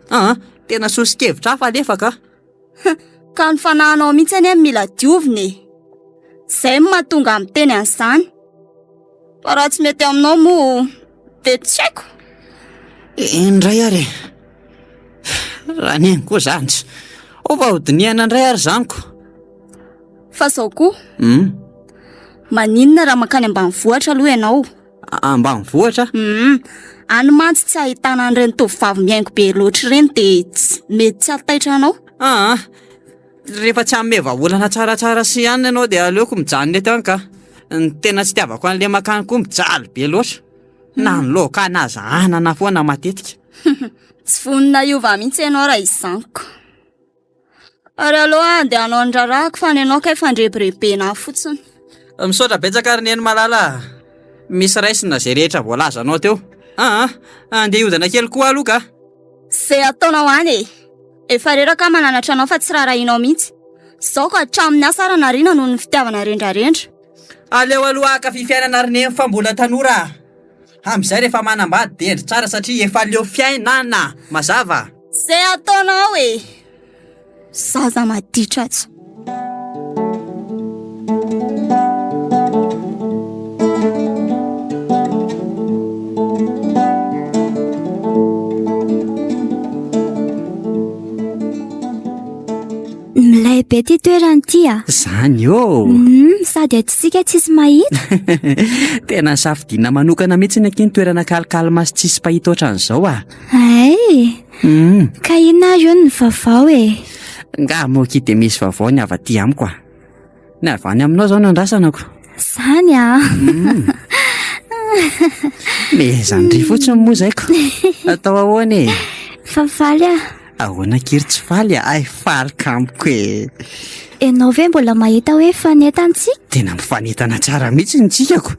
An! Tena soso-kevitra hafa alefa ka! Ka ny fanahinao mihitsy anie no mila diovina e! Izay no mahatonga ahy miteny an'izany. Fa raha tsy mety aminao moa dia tsy haiko. Eny indray ary e! Raha neny koa izany tsy. Ao fa hodinihana indray ary izany ko. Fa izao koa. Maninona raha mankany ambanivohitra aloha ianao? Ambanivohitra? Any mantsy tsy ahitana an'ireny tovovavy mihaingo be loatra ireny dia tsy mety tsy hataitra anao. Aa! Rehefa tsy hanome vahaolana tsaratsara sy ihany ianao dia aleoko mijanona eto ihany ka. Ny tena tsy itiavako an'ilay mankany koa mijaly be loatra. Na ny laoka na aza anana foana matetika. Tsy vonona hiova mihitsy ianao raha izany ko. Ary aleo aho handeha hanao ny raharahako fa ny anao kay fandrebirebena ahy fotsiny. Misaotra betsaka ry Neny malala a! Misy raisina izay rehetra voalazanao teo. Aa, andeha hiodina kely koa aloha ka! Izay ataonao any e! Efa reraka aho mananatra anao fa tsy raharahianao mihitsy. Izao ka hatramin'ny asa ara nariana noho ny fitiavana rendrarendra. Aleo aloha haka fy fiainana ry Neny fa mbola tanora a! Amin'izay rehefa manambady dia hendry tsara satria efa leo fiainana! Mazava? Izay ataonao e! Zaza maditra tsy. ity ah. Zany ô! Hum, sady aty isika tsisy mahita. Tena nisafidiana manokana mihitsy ny akia ny toerana calme sy tsisy mpahita ohatran'izao ah. Hay! Hum. Ka inona ary hono ny vaovao e? Nga moa akia dia misy vaovao ny avy aty amiko ah. Ny avy any aminao izao no andrasana ko. Zany ah. Mehezan-dry fotsiny moa izay ko. Atao ahoana e? Fa faly aho. Ahoana akia ry tsy faly a? Ay faly kamiko e. Ianao ve mbola mahita hoe mifanentana tsika? Tena mifanentana tsara mihitsy ny tsikako.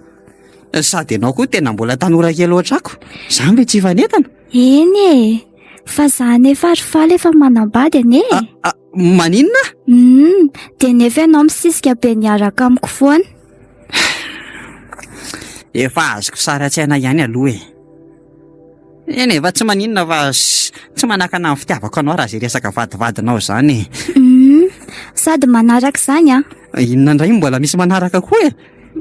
Sady ianao koa tena mbola tanora kely ohatrako. Izany ve tsy hifanentana? Eny e! Fa za nefa ry faly efa manambady anie e! Ah, maninona? Hum, dia nefa ianao misisika be niaraka amiko foana. Efa azoko sary an-tsaina ihany aloha e. Eny e, fa tsy maninona fa tsy manakana ny fitiavako anao raha izay resaka vadivadinao izany e. Hum, sady manaraka izany an. Inona indray no mbola misy manaraka koa e?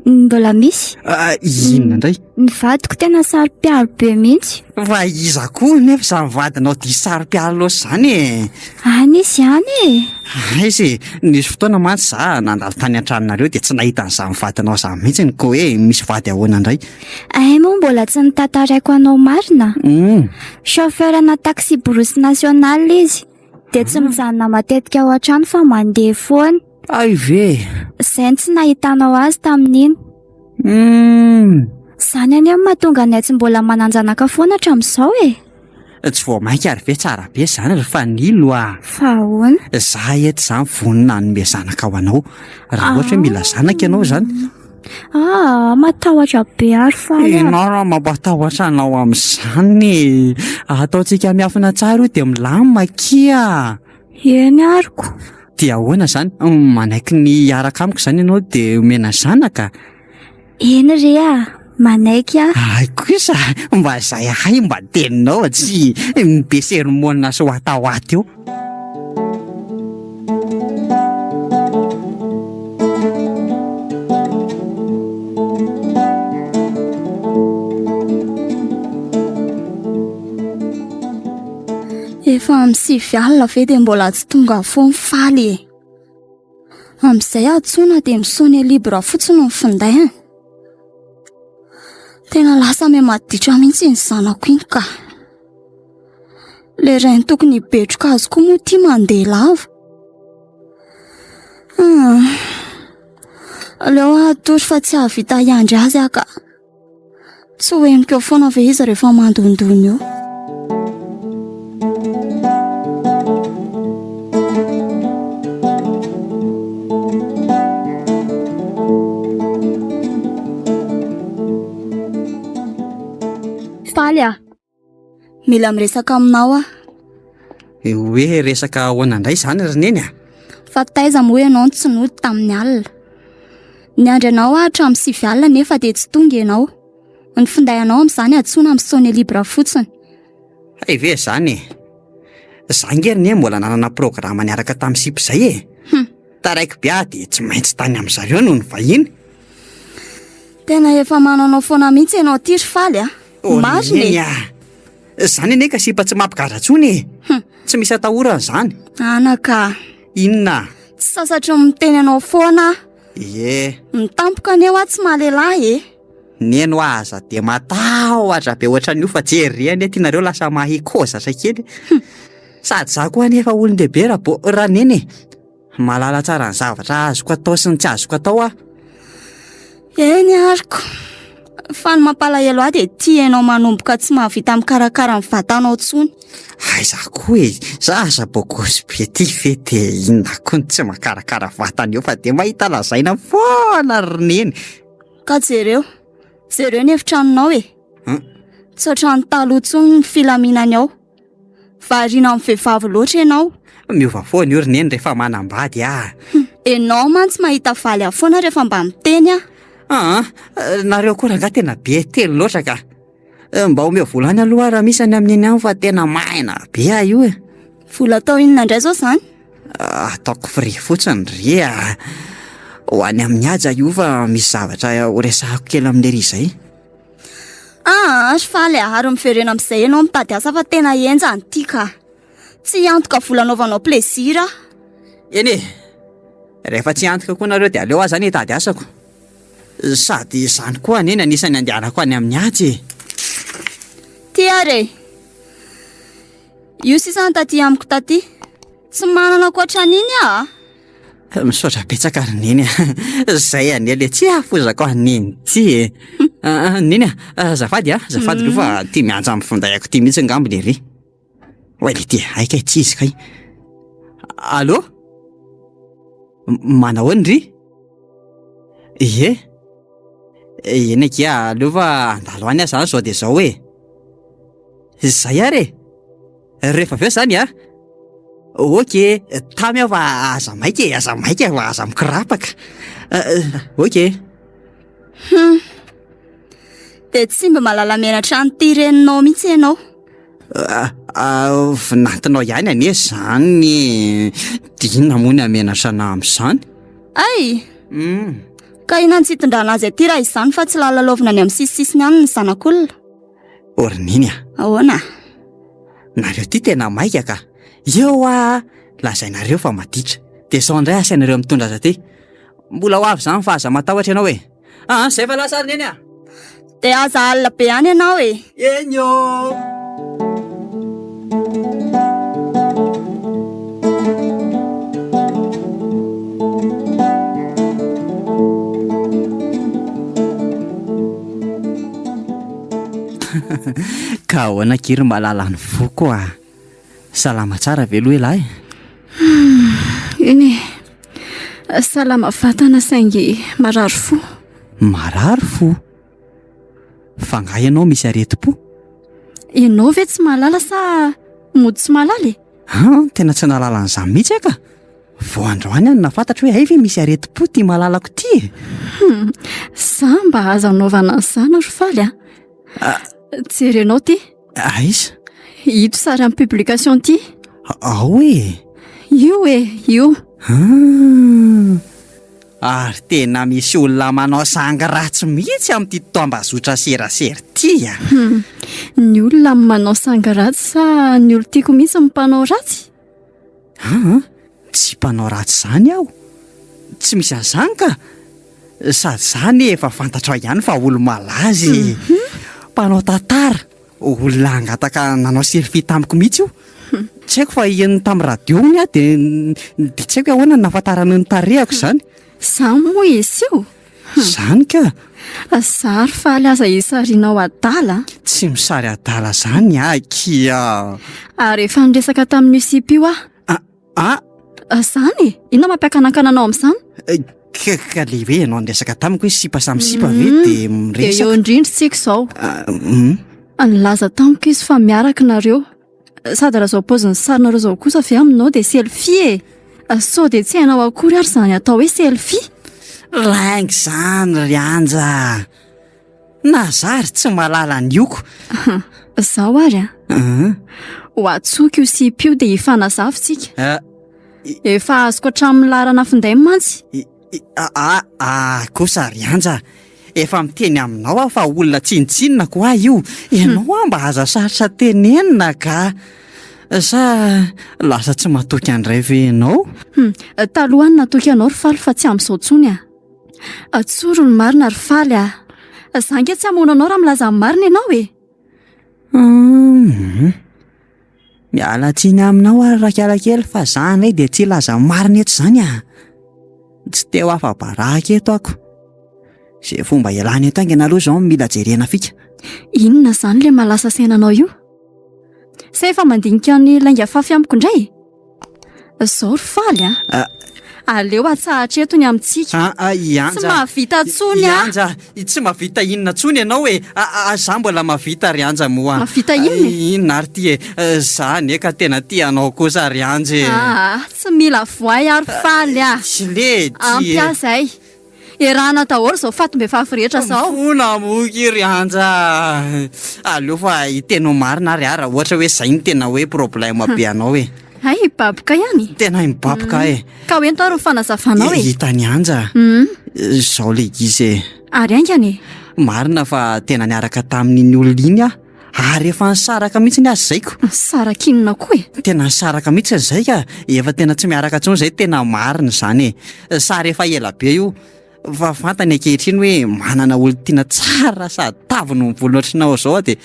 Mbola misy. Ah, inona indray? Ny vadiko tena saro-piaro be mihitsy. Fa iza koa nefa izany vadinao diso saro-piaro loatra izany e? Any izy any e. Aiza e, nisy fotoana mantsy za nandalo tany an-tranonareo dia tsy nahita an'izany vadinao izany mihitsy ko hoe misy vady ahoana indray. Hay moa mbola tsy notantaraiko anao marina. Mm. Chauffeur ana taxi-brousse national izy. Dia tsy mijanona matetika ao an-trano fa mandeha foana. Hay ve? Izay no tsy nahitanao azy tamin'iny. Mm. Izany anie no mahatonga anay tsy mbola manan-janaka foana hatramin'izao e. Tsy vao mainka ary ve tsara be izany ry Fanilo a! Fa ahoana? Za eto izany vonona hanome zanaka ho anao. Raha ohatra hoe mila zanaka ianao izany. Ah, matahotra be ary faly aho. Ianao raha mampatahotra anao amin'izany e. Ataontsika miafina tsara io dia milamina akia. Eny ariko. Dia ahoana izany? Manaiky ny hiaraka amiko izany ianao dia omena zanaka? Eny re a, manaiky aho. Hay kosa, mba izay ahay mba teninao fa tsy be sermona sy watawata eo. Efa amin'ny sivy alina ve dia mbola tsy tonga foana faly e. Amin'izay antsoina dia mi-sonner libre fotsiny ny findainy. Tena lasa miha-maditra mihitsy iny zanako iny ka. Ilay rainy tokony hibetroka azy koa moa ity mandeha lava. Hmm. Aleo aho hatory fa tsy hahavita hiandry azy aho ka. Tsy ho henoko eo foana ve izy rehefa mandondona eo? Faly ah. Mila miresaka aminao aho. Hoe resaka ahoana indray izany ry Neny a? Fa taiza moa ianao no tsy nody tamin'ny alina? Niandry anao aho hatramin'ny sivy alina nefa dia tsy tonga ianao. Ny finday anao amin'izany antsoina amin'ny sonne libre fotsiny. Hay ve izany e? Za ange ry Neny mbola nanana programa niaraka tamin'ny sipa izay e. Hum. Taraiky be aho dia tsy maintsy tany amin-dry zareo no nivahiny. Tena efa mananao foana mihitsy ianao ity ry Faly a! Oh, Marina Neny e! a! Izany anie ka sipa tsy mampigadra intsony e! Tsy misy atahorana izany. Anaka! Inona? Tsy sasatry ny miteny anao foana aho. Ie. Mitampoka anie hoa tsy mahalehilahy e! Neny hoa aza dia matahotra be ohatran'io fa jerry anie ty nareo lasa mahay kozatra kely. Sady za koa anie efa olon-dehibe ra bo- ra neny e! Mahalala tsara ny zavatra azoko atao sy ny tsy azoko atao aho. Eny ariko. Fa ny mampalahelo ahy dia tia ianao manomboka tsy mahavita mikarakara ny vatanao intsony. Aiza koa e! Za aza bogosy be ty ve dia inona koa no tsy mahakarakara vatana eo fa dia mahita lazaina foana ry neny. Ka jereo, jereo ny efitranonao e! Tsy ohatran'ny taloha intsony ny filaminany ao. Variana amin'ny vehivavy loatra ianao. Miova foana io ry neny rehefa manambady ah. Ianao mantsy mahita valy ahy foana rehefa mba miteny aho. Aa, nareo koa rangahy tena be teny loatra ka. Mba omeo vola any aloha aho raha misy any amin'iny any fa tena maina be aho io e. Vola atao inona indray izao izany? Ataoko frais fotsiny ry a. Ho any amin'ny haja io fa misy zavatra horesahako kely amin'lery izay. Aa ry Faly a, ary miverena amin'izay ianao mitady asa fa tena henjana ity ka. Tsy hiantoka vola anaovanao plaisir aho. Eny e! Rehefa tsy hiantoka koa nareo dia aleo aho zany hitady asako. Sady izany koa anie ny anisan'ny andehanako any amin'ny atsy e. Ty ary e! Io sisa ny taty amiko taty. Tsy manana ankoatran'iny aho a! Misaotra betsaka ry Neny a! Zay anie le tsy hahafozako an'i Neny ity e! Neny a, azafady a, azafady aloha fa ty miantsa amin'ny finday-ako ty mihitsy angamba lery. Oay le ty, hay kay tsy izy kay. Allô? Manahoana ry? Ie. Eny akia, aleo fa handalo any aho zany zao dia zao e. Zay ary e. Rehefa avy eo zany a. Ok, tamy aho fa aza maika e, aza maika fa aza mikorapaka. Ok. Hum. Dia tsy mba mahalala menatra an'ity reninao mihitsy ianao. Vinantinao ihany anie izany e. Dia inona moa ny hamenatra anà amin'izany? Hay! Ka inona no tsy hitondrana azy aty raha izany fa tsy lalalaovina any amin'ny sisisisiny any ny zanak'olona? Ô ry Neny a! Ahoana? Nareo ty tena maika ka! Eo hoa lazainareo fa maditra, dia izao indray asainareo mitondra azy aty. Mbola ho avy izany fa aza matahotra ianao e! Aa, izay fa lasa ry Neny a! Dia aza alina be any ianao e! Eny ô! Ka ahoana akia ry malala ny foko a! Salama tsara ve aloha ialahy? Eny e, salama vatana saingy marary fo. Marary fo? Fa angaha ianao misy aretim-po? Ianao ve tsy mahalala sa mody tsy mahalala e? An, tena tsy nahalala an'izany mihitsy aho ka! Vao androany aho no nahafantatra hoe hay ve misy aretim-po ity malalako ity e! Hum, za mba aza anaovana an'izany ry Faly a! Jerenao ity. Aiza? Ito sary amin'ny publication ity. Ao e! Io e, io. Ah! Ary tena misy olona manao sangy ratsy mihitsy amin'ity tambazotra serasera ity a! Hum, ny olona manao sangy ratsy sa ny olon-tiako mihitsy no mpanao ratsy? Aa, tsy mpanao ratsy izany aho. Tsy misy an'izany ka! Sady za anie efa fantatrao ihany fa olo-malaza e! Mpanao tantara, olona hangataka nanao selfie tamiko mihitsy io. Tsy haiko fa henony tamin'ny radio hono aho dia dia tsy haiko hoe ahoana no nahafantarany ny tarehako izany. Izany moa izy io? Izany ka! Zary faly aza isarianao adala a! Tsy misary adala izany aho akia! Ary efa niresaka tamin'io sipa io aho. A! A! Izany e! Inona mampiakanankana anao amin'izany? Ka ka le hoe ianao niresaka tamiko hoe sipa samy sipa ve dia miresaka? Dia eo indrindra tsika izao. Nilaza tamiko izy fa miaraka nareo. Sady raha izao paozin'ny sarinareo izao kosa ve aminao dia selfie e! Sao dia tsy hainao akory ary izany atao hoe selfie? Lainga izany ry Anja a! Na za ary tsy mahalala ny oko. Izao ary a! Ho antsoiko io sipa io dia hifanazava isika. Efa azoko hatramin'ny laharana finday mantsy. Aa aa kosa ry Anja, efa miteny aminao aho fa olona tsinontsinona ko ahy io, ianao hoa mba aza sarotra tenenina ka! Sa lasa tsy matoky andray ve ianao? Hum, taloha aho natoky anao ry Faly fa tsy amin'izao intsony ah. Tsory ny marina ry Faly ah. Za ange tsy hamono anao raha milaza ny marina ianao e! Hum. Miala tsiny aminao ary rakialakely fa za indray dia tsy hilaza ny marina eto izany ah! Tsy te ho afa-baraka eto ako. Izay fomba ialana eto haingana aloha izao no mila jerena fika. Inona izany ilay mahalasa saina anao io? Sa efa mandinika ny lainga fafy amiko indray? Zao ry Faly a! Aleo atsahatra eto ny amintsika. Ah, i Anja. Tsy mahavita intsony aho. I Anja, tsy mahavita inona intsony ianao e! Ah, za mbola mahavita ry Anja moa. Mahavita inona e? Inona ary ity e? Za anie ka tena tia anao kosa ry Anja e. Ah, tsy mila voay aho ry Faly a! Tsy le, tsy e. Ampy ahy izay. Erahana daholo izao fatim-behivavy rehetra izao. Mifona moa ry Anja a! Aleo fa hiteny ny marina ary aho raha ohatra hoe izay no tena hoe problème be anao e. Hay hibaboka ihany? Tena mibaboka aho e. Ka ho ento ary ny fanazavanao e. Hitan'i Anja a! Izao ilay izy e. Ary haingana e. Marina fa tena niaraka tamin'iny olona iny aho. Ary efa nisaraka mihitsy aza izay ko. Nisaraka inona koa e? Tena nisaraka mihitsy izay ka, efa tena tsy miaraka intsony izay, tena marina izany e. Sary efa ela be io, fa fantany ankehitriny hoe manana olon-tiana tsara sady tavy no mivolona ohatranao izao aho dia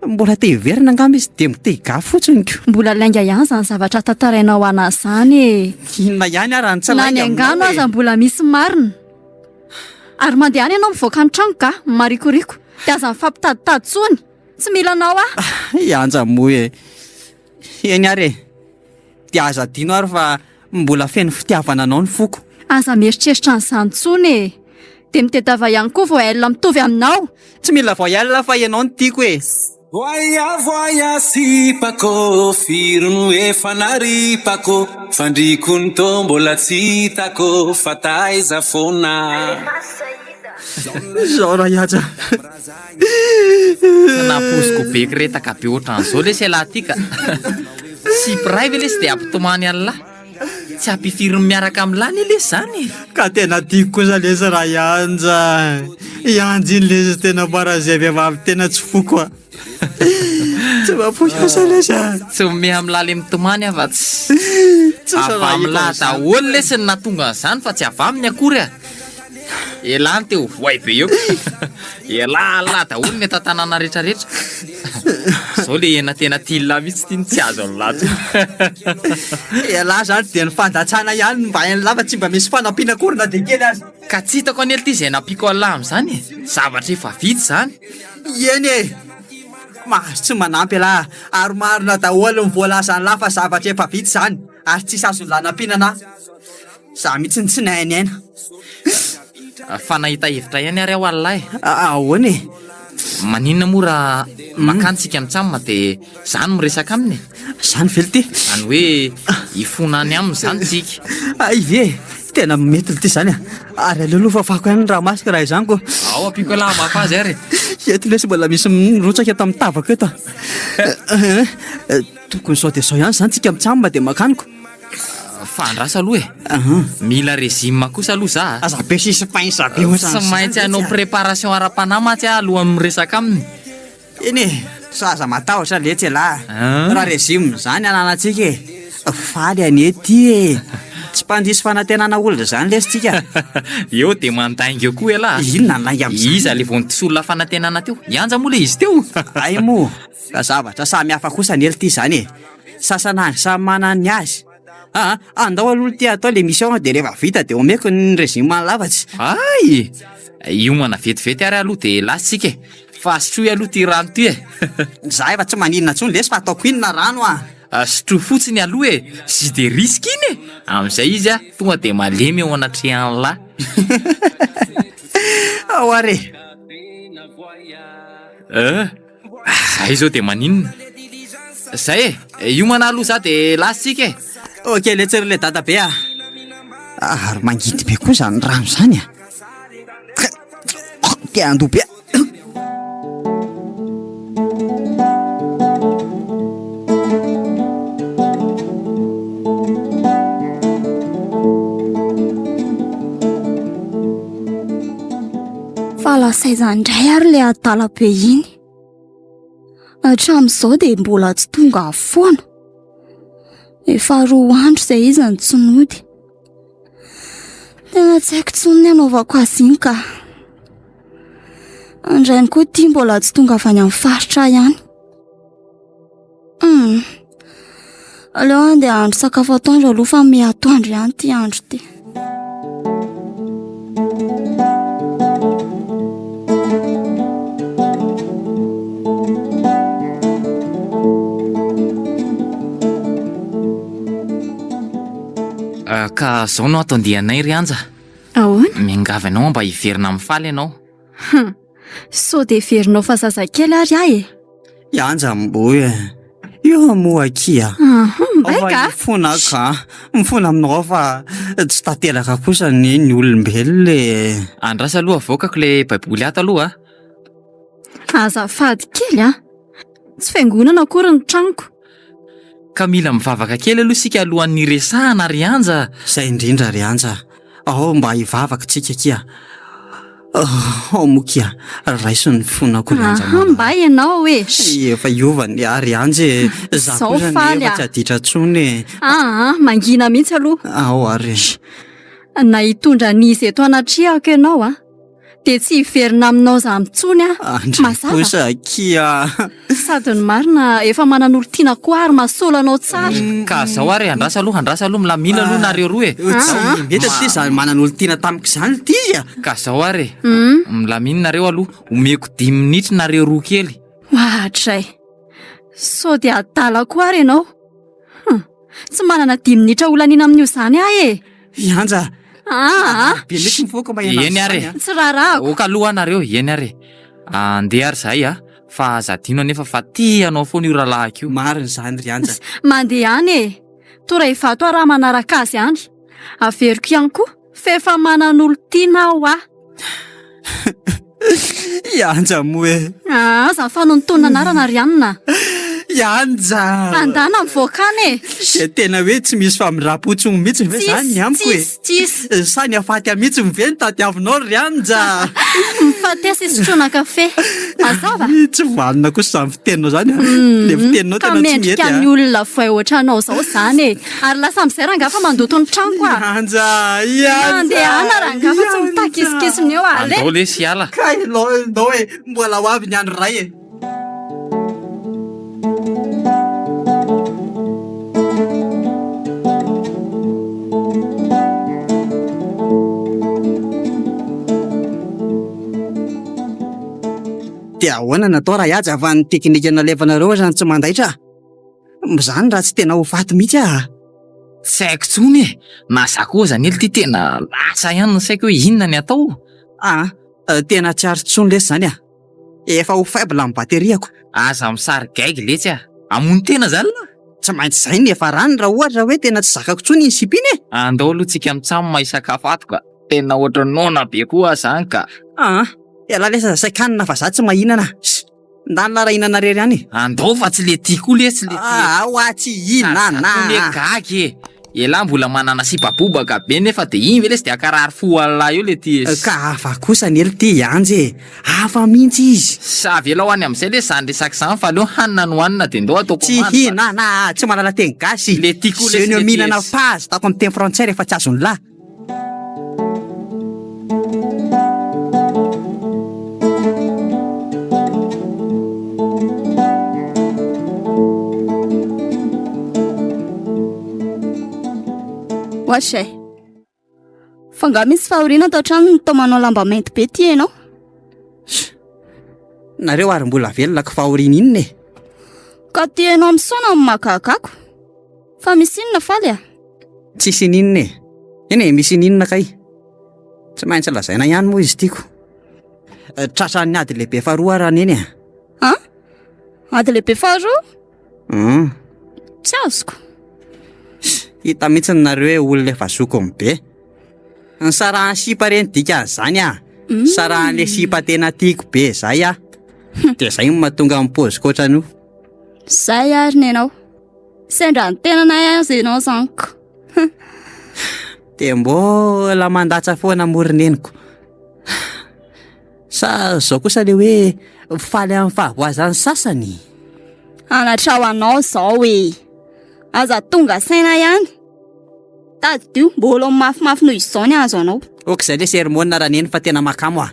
mbola te hiverina angamba izy dia te higafy fotsiny ko. Mbola lainga ihany izany zavatra tantarainao anah izany e. Inona ihany ary ny tsy Na ny lainga aminao angano e. aza mbola misy marina. Ary mandehana ianao mivoaka ny trano ka, marikoriko. Dia aza mifampitaditady intsony. Tsy mila anao aho. I Anja moa e. Eny ary e. Dia aza adino ary fa mbola feno fitiavana anao ny foko. Aza mieritreritra an'izany intsony e. Dia mitedava ihany koa voyelle mitovy aminao. Tsy mila voyelle fa ianao no tiako e. Voya voya sipako, firy no efa naripako, fandriko ny tô mbola tsy hitako fa taiza foana. Zao raha hihaja. Tsy nampoiziko be kiretaka be ohatran'izao lesy ialahy ty ka. Sipa iray ve lesy dia hampitomany an'lah? Tsy ampifiriny miaraka amin'lah anie lesy zany e! Ka tena tiako kosa lesy raha i Anja. I Anja iny lesy tena paran'izay vehivavy tena tsy foko a. Tsy mahafoy kosa lesy a. Tsy mimehy amin'lah le mitomany aho fa tsy. Tsy Avy amin'lah daholo lesy ny nahatonga an'izany fa tsy avy aminy akory a. Elah no te ho voay be eo. Elah Allah daholo ny eto an-tanàna rehetra rehetra. Zao le hena tena tian'lah mihitsy ity no tsy azo an'lah tsony. Elah zany dia ny fandatsana ihany no mba hain'lah fa tsy mba misy fanampiana akory na dia kely aza. Ka tsy hitako anie ity izay nampiako an'lah amin'izany e. Zavatra efa vita izany. Eny e! Mahazo tsy manampy elah ary marina daholo ny voalazan'lah fa zavatra efa vita izany ary tsisy azon'lah nampiana anah. Za mihitsy no tsy nahay niaina. Fa nahita hevitra ihany ary aho Allah e. Ahoana e? Maninona moa raha makany tsika mitsam dia za no miresaka aminy e? Zany ve lty? Zany hoe hifona any aminy zany tsika. Hay ve e! Tena mety lty zany a! Ary aleo aloha fafako ihany ny ramaso raha izany ko. Ao ampiako elah hamafa azy ary e. Eto lesy mbola misy mirotsaka eto amin'ny tavako eto a. Tokony sao dia sao ihany zany tsika mitsam dia makany ko. Fa andraso aloha e. Mila régime kosa aloha za a. Aza be suspense be ohatran'izany. Tsy maintsy hanao préparation ara-panahy mantsy aho alohan'ny miresaka aminy. Eny e, sa aza matahotra letsy elah. Raha régime izany ananantsika e. Faly anie ty e. Tsy mpandiso fanantenana olona izany lesy tsika. Eo dia mandainga eo koa elah. Inona ny lainga amin'izany? Iza le vao nidiso olona fanantenana teo? I Anja moa le izy teo? Hay moa, ka zavatra samy hafa kosa anie lty izany e. Sasanangy samy manana ny azy. Aa andao aloha ity atao le mission de rehefa vita de omeko ny régime lavatsy. Hay! Hiomana vetivety ary aloha de lasa tsika e! Fa sotroy aloha ty rano ty e! Za efa tsy maninona intsony lesy fa ataoko inona rano a! Sotroy fotsiny aloha e! Jus de risque iny e! Amin'izay izy a tonga de malemy eo anatrehan'lah. Ao ary e! Euh! Zay zao de maninona? Zay e! Hiomana aloha za de lasa tsika e! Ok letsy ry le dadabe a! Ary mangidy be koa zany rano zany a! Te handoa be. Fa lasa aiza indray ary ilay adala be iny? Hatramin'izao dia mbola tsy tonga foana. Efa roa andro izay izy no tsy nody. Tena tsy haiko intsony ny hanaovako azy iny ka. Andrainy koa ity mbola tsy tonga avy any amin'ny faritra ihany. Hum. Aleo andeha hahandro sakafo atoandro aloha fa miha atoandro ihany ity andro ity. Ah, ka zao no ato andianay ry Anja. Ahoana? Miangavy anao mba hiverina amin'ny faly ianao. Hum. Sao dia heverinao fa zazakely ary aho e? I Anja mboy e. Io moa akia. Mbay ka. Mifona ka. Mifona aminao fa tsy tanteraka kosa ny ny olombelona e. Andraso aloha avoakako le baiboly ato aloha a. Azafady kely a. Tsy fiangonana akory ny tranoko. Ka mila mivavaka kely aloha isika alohan'ny hiresahana ry Anja. Zay indrindra ry Anja. Ao mba hivavaka tsika akia. Oh, mokia, raiso ny fonako ry Anja Aha, mba ianao e. Efa hiova ny ary Anja e. Za Zao kosa faly nefa ah. tsy haditra intsony e. Aa, mangina mihitsy aloha. Ao ary. Na hitondra an'izy eto anatrehako ianao a, dia tsy hiverina aminao izany intsony aho. Andry Mazava. kosa akia. Sady ny marina efa manan'olon-tiana koa ary mahasolo anao tsara. Ka zao ary andrasa aloha, andrasa aloha, milamina aloha nareo roa e. Tsy mety aty izany manan'olon-tiana tamiko izany ity a. Ka zao ary e, milamina nareo aloha, omeko dimy minitra nareo roa kely. Ohatray. Sao dia adala koa ary ianao. Hum, tsy manana dimy minitra holaniana amin'io izany aho e. I Anja. Aa. Be mihitsy mivoaka mba ianao Eny ary e. Tsy raharahako. Oka aloha nareo, eny ary e. Andeha ary zahay a, fa aza adino anefa fa tia anao foana io rahalahiko io. Marina izany ry Anja. Mandeha any e. Tora Ivato aho raha manaraka azy any. Averiko ihany koa fa efa manan'olon-tiana aho ah. I Anja moa e. Ah, aza mifanontonona anarana ry anona. I Anja. Andana mivoaka any e. Dia tena hoe tsy misy famindram-po intsony mihitsy ve izany ny amiko e? Tsisy, tsisy. Sa ny hafaty ahy mihitsy ve no tadiavinao ry Anja? Mifatesa hisotroana kafe. Mazava? Tsy vanona kosa izany fiteninao izany a. Ilay fiteninao Ka tena tsy mety mendrika a. ny olona voay ohatranao izao izany e. Ary lasa amin'izay rangahy fa mandoto ny tranoko a. Anja, i Anja. Mandehana rangahy fa tsy mitakisikisina eo ale. Andao lesy hiala. Kay ndao e, mbola ho avy ny andro iray e. Dia ahoana no atao raha hihaja fa ny teknika nalefanareo aza no tsy mandaitra? Izany raha tsy tena ho faty mihitsy aho. Tsy haiko intsony e! Na za koa aza anie ity tena lasa ihany ny saiko hoe inona ny atao. Ah, tena tsy ary intsony lesy izany ah. Efa ho faible ny batterie-ko. Aza misary gaigy letsy ah. Hamono tena izany lah? Tsy maintsy izay ny hiafarany raha ohatra hoe tena tsy zakako intsony iny sipa iny e! Andao aloha tsika mitsam hisakafo ato ka. Tena ohatran'ny noana be koa aho izany ka. Ah, ialahy lesy aza saikanina fa za tsy mahinana. Ndana raha hinana rery any e. Andao fa tsy le ty koa lesy le ty. Ah hoa tsy hinana. Sady za koa le gaga e. Elah mbola manana sipa bobaka be nefa de iny ve lesy de akarary fo an'lah eo le ty e. Ka hafa kosa anie le ty Anjy e. Hafa mihitsy izy. Sa avelao any amizay lesy zany resaka zany fa aleo hanina no hanina de ndao atao Tsy commande fa. hinana ah, tsy mahalala teny gasy. Le ty koa lesy Zeno le ty mihinana e. pazy ataoko amin'ny teny frantsay rehefa tsy azon'lah. Ohatrizay. Fa nga misy fahoriana ato an-trano no toa manao lamba mainty be ty ianao? Nareo ary mbola velona ko fahoriana inona e? Ka ty ianao misaona no mahagaga ako. Fa misy inona Faly a? Tsisy ininona e. Eny e, misy ininona kay. Tsy maintsy lazaina ihany moa izy ity ko. Tratran'ny ady lehibe faharoa aho Raneny a. An? Ady lehibe faharoa? Hum. Tsy azoko. Hita mihitsy nareo hoe olona efa zokiny be. Ny sarahan'ny sipa re ny dikan'izany ah. Sarahan'le sipa tena tiako be zay ah. Dia zay no mahatonga ny paoziko ohatran'io. Zay ary nenao. Sendra ny tenanay aza ianao zany ko. Dia mbola mandatsa foana moa ry neniko. Sa zao kosa le hoe faly amin'ny fahavoazan'ny sasany? Anatra ho anao zao e. Aza tonga saina ihany. Tadidio mbola ho mafimafy noho izao ny hahazo anao. Ok zay le sermona raneny fa tena makamo ah.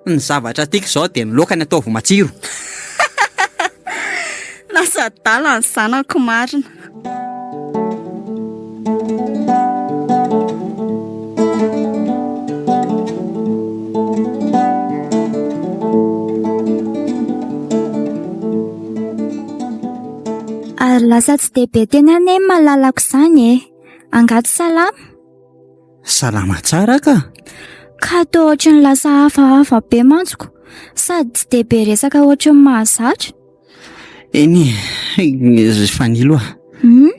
Ny zavatra tiako izao dia ny laoka ny ataovy matsiro. Lasa adala ny zanako marina. Ary lasa tsy dia be teny anie ny malalako izany e. Angaha tsy salama? Salama tsara ka. Ka toa ohatry ny lasa hafahafa be mantsy ko. Sady tsy dia be resaka ohatry ny mahazatra. Eny e, Fanilo a. Hmm?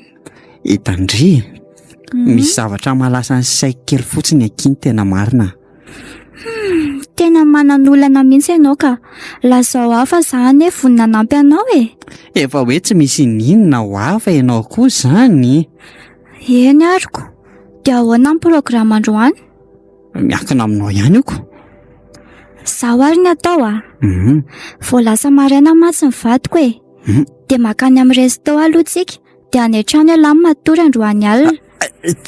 Hitandry. Misy zavatra mahalasa ny saiko kely fotsiny akia ny tena marina. Hmm, tena manan'olana mihitsy ianao ka. Lazao hafa za anie vonona hanampy anao e. Efa hoe tsy misy ininona ho hafa ianao koa izany. Eny ary ko. Dia ahoana ny programa androany? Miankina aminao ihany io ko. Zao ary ny atao a. Vao lasa maraina mantsy ny vadiko e. Dia mankany amin'ny resto aloha tsika, dia any an-trano ialahy no matory androany alina.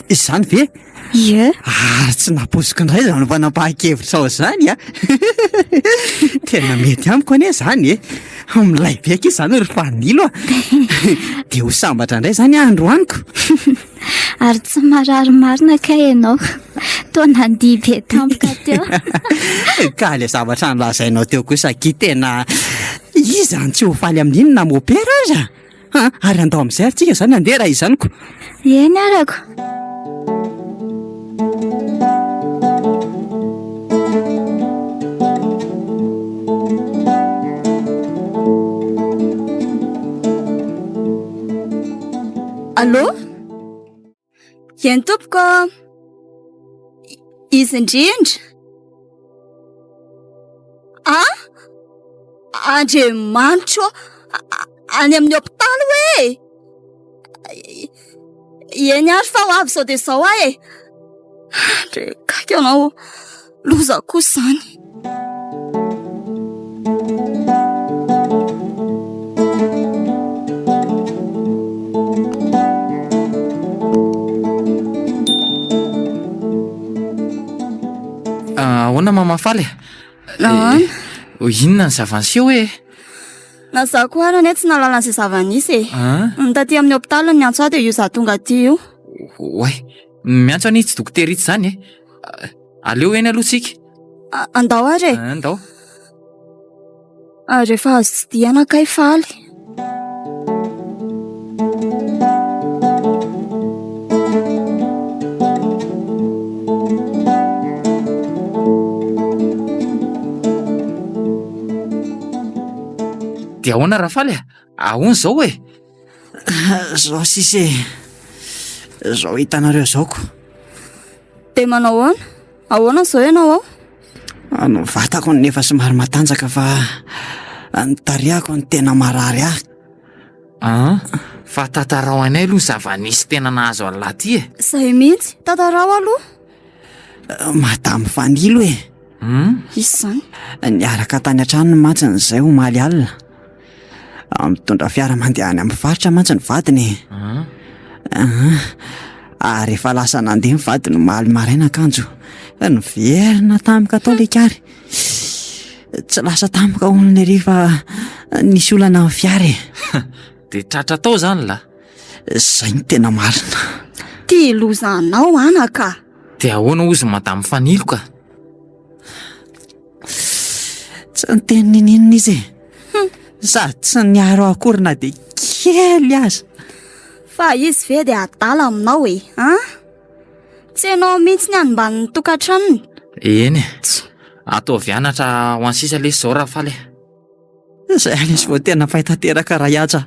Izany ve? Ie. Ary tsy nampoiziko indray izany fanapahan-kevitrao izany a. Tena mety amiko anie izany e. Milay be akia izany ry Fanilo a. Dia ho sambatra indray izany aho androaniko. Ary tsy marary marina kay ianao. Toa nandihy be tampoka teo. Ka ilay zavatra nolazainao teo kosa akia tena iza no tsy ho faly amin'iny na mopera aza? Ha, ary andao amin'izay ary tsika izany handeha raha izany ko. Eny arako. Allô? Eny tompoko. Izy indrindra. Ah? Andriamanitro ô! Any amin'ny hopitaly hoe? Eny ary fa ho avy izao dia izao aho e! Ndre gaigy ianao, loza kosa izany. Ahoana Mama Faly e? Nahoana? Eh, inona ny zava-niseho e? Na za koa ary anie tsy nahalala an'izay zava-nisy e. Ny taty amin'ny hopitaly no niantso ahy dia io za tonga aty io. Oay, miantso anie itsy dokotera itsy izany e. Aleo eny aloha tsika. Andao ary e. Andao. Ary efa azo tsidihana kay Faly. Dia ahoana Rafaly a? Ahoana izao e? Zao sisa e. Zao hitanareo zao ko. Dia manao ahoana? Ahoana izao ianao ao? Ny vatako no efa somary matanjaka fa ny tarehako no tena marary ahy. An, fa tantarao anay aloha ny zava-nisy tena nahazo an'lah ty e. Izay mihitsy, tantarao aloha. Madame Fanilo e. Hum? Iza izany? Niaraka tany an-tranony mantsy izay omaly alina. Mitondra fiara mandeha any amin'ny faritra mantsy ny vadiny e. Ary efa lasa nandeha ny vadiny omaly maraina kanjo niverina tampoka tao ilay kary. Tsy lasa tampoka hono lery fa nisy olana amin'ny fiara e. Dia tratra tao izany lah? Izay no tena marina. Ty loza anao anaka. Dia ahoana hozy madame Fanilo ka? Tsy niteny niniana izy e. Sady tsy niaro akory na dia kely aza. Fa izy ve dia adala aminao e, an? Tsy ianao mihitsy ny hanimban'ny ny tokantranony. Eny e. Ataovy anatra ho an'ny sisa lesy izao Rafaly e. Izay lesy vao tena fay tanteraka Rahaja.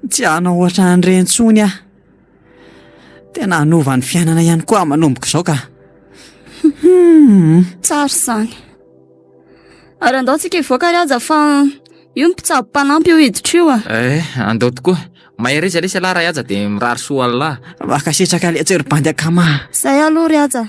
Tsy hanao ohatran'ireny intsony aho. Tena hanova ny fiainana ihany koa aho manomboka izao ka. Hmm. Tsara izany. Ary andao tsika hivoaka ry Haja fa io ny mpitsabo mpanampy io hiditra io a. Eh, andao tokoa. Mahereza lesy ialahy Rahaja dia mirary soa an'lah. Mankasitraka letsy ry bandy akama. Izay aloha ry Haja.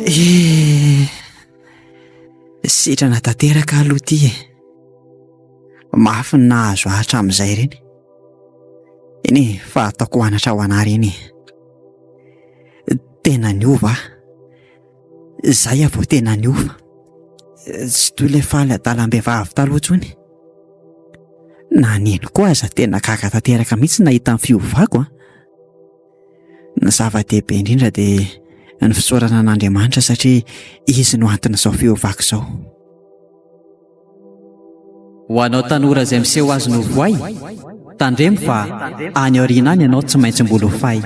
Eh, sitrana tanteraka aloha ity e. Mafy ny nahazo ahy hatramin'izay ireny. Eny e, fa ataoko anatra ho anah ireny e. Tena niova aho. Izay aho vao tena niova. Tsy toy ilay faly adalam-behivavy taloha intsony. Na neny koa aza tena gaga tanteraka mihitsy nahita ny fiovako an. Ny zava-dehibe indrindra dia ny fisaorana an'Andriamanitra satria Izy no anton'izao fiovako izao. Ho anao tanora izay miseho azy no voay, tandremo fa any aoriana any ianao tsy maintsy mbola ho fay.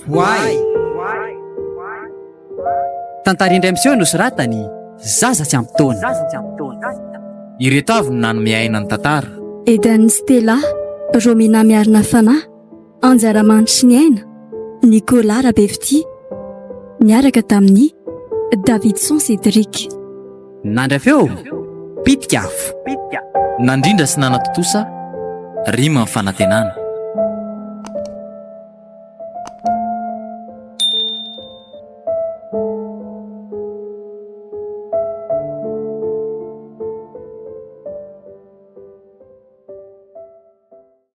Voay! Tantara indray miseho nosoratan'i. Zaza tsy ampy taona. Ireto avy no nanome aina ny tantara. Eden Stella, Romina Miarina Fanahy, Anjara Mantriniaina, Nicolas Rabefitia, niaraka tamin'i Davidson Cédric. Nandray feo, Pitika afo. Nandrindra sy nanatontosa, Rima ny fanantenana.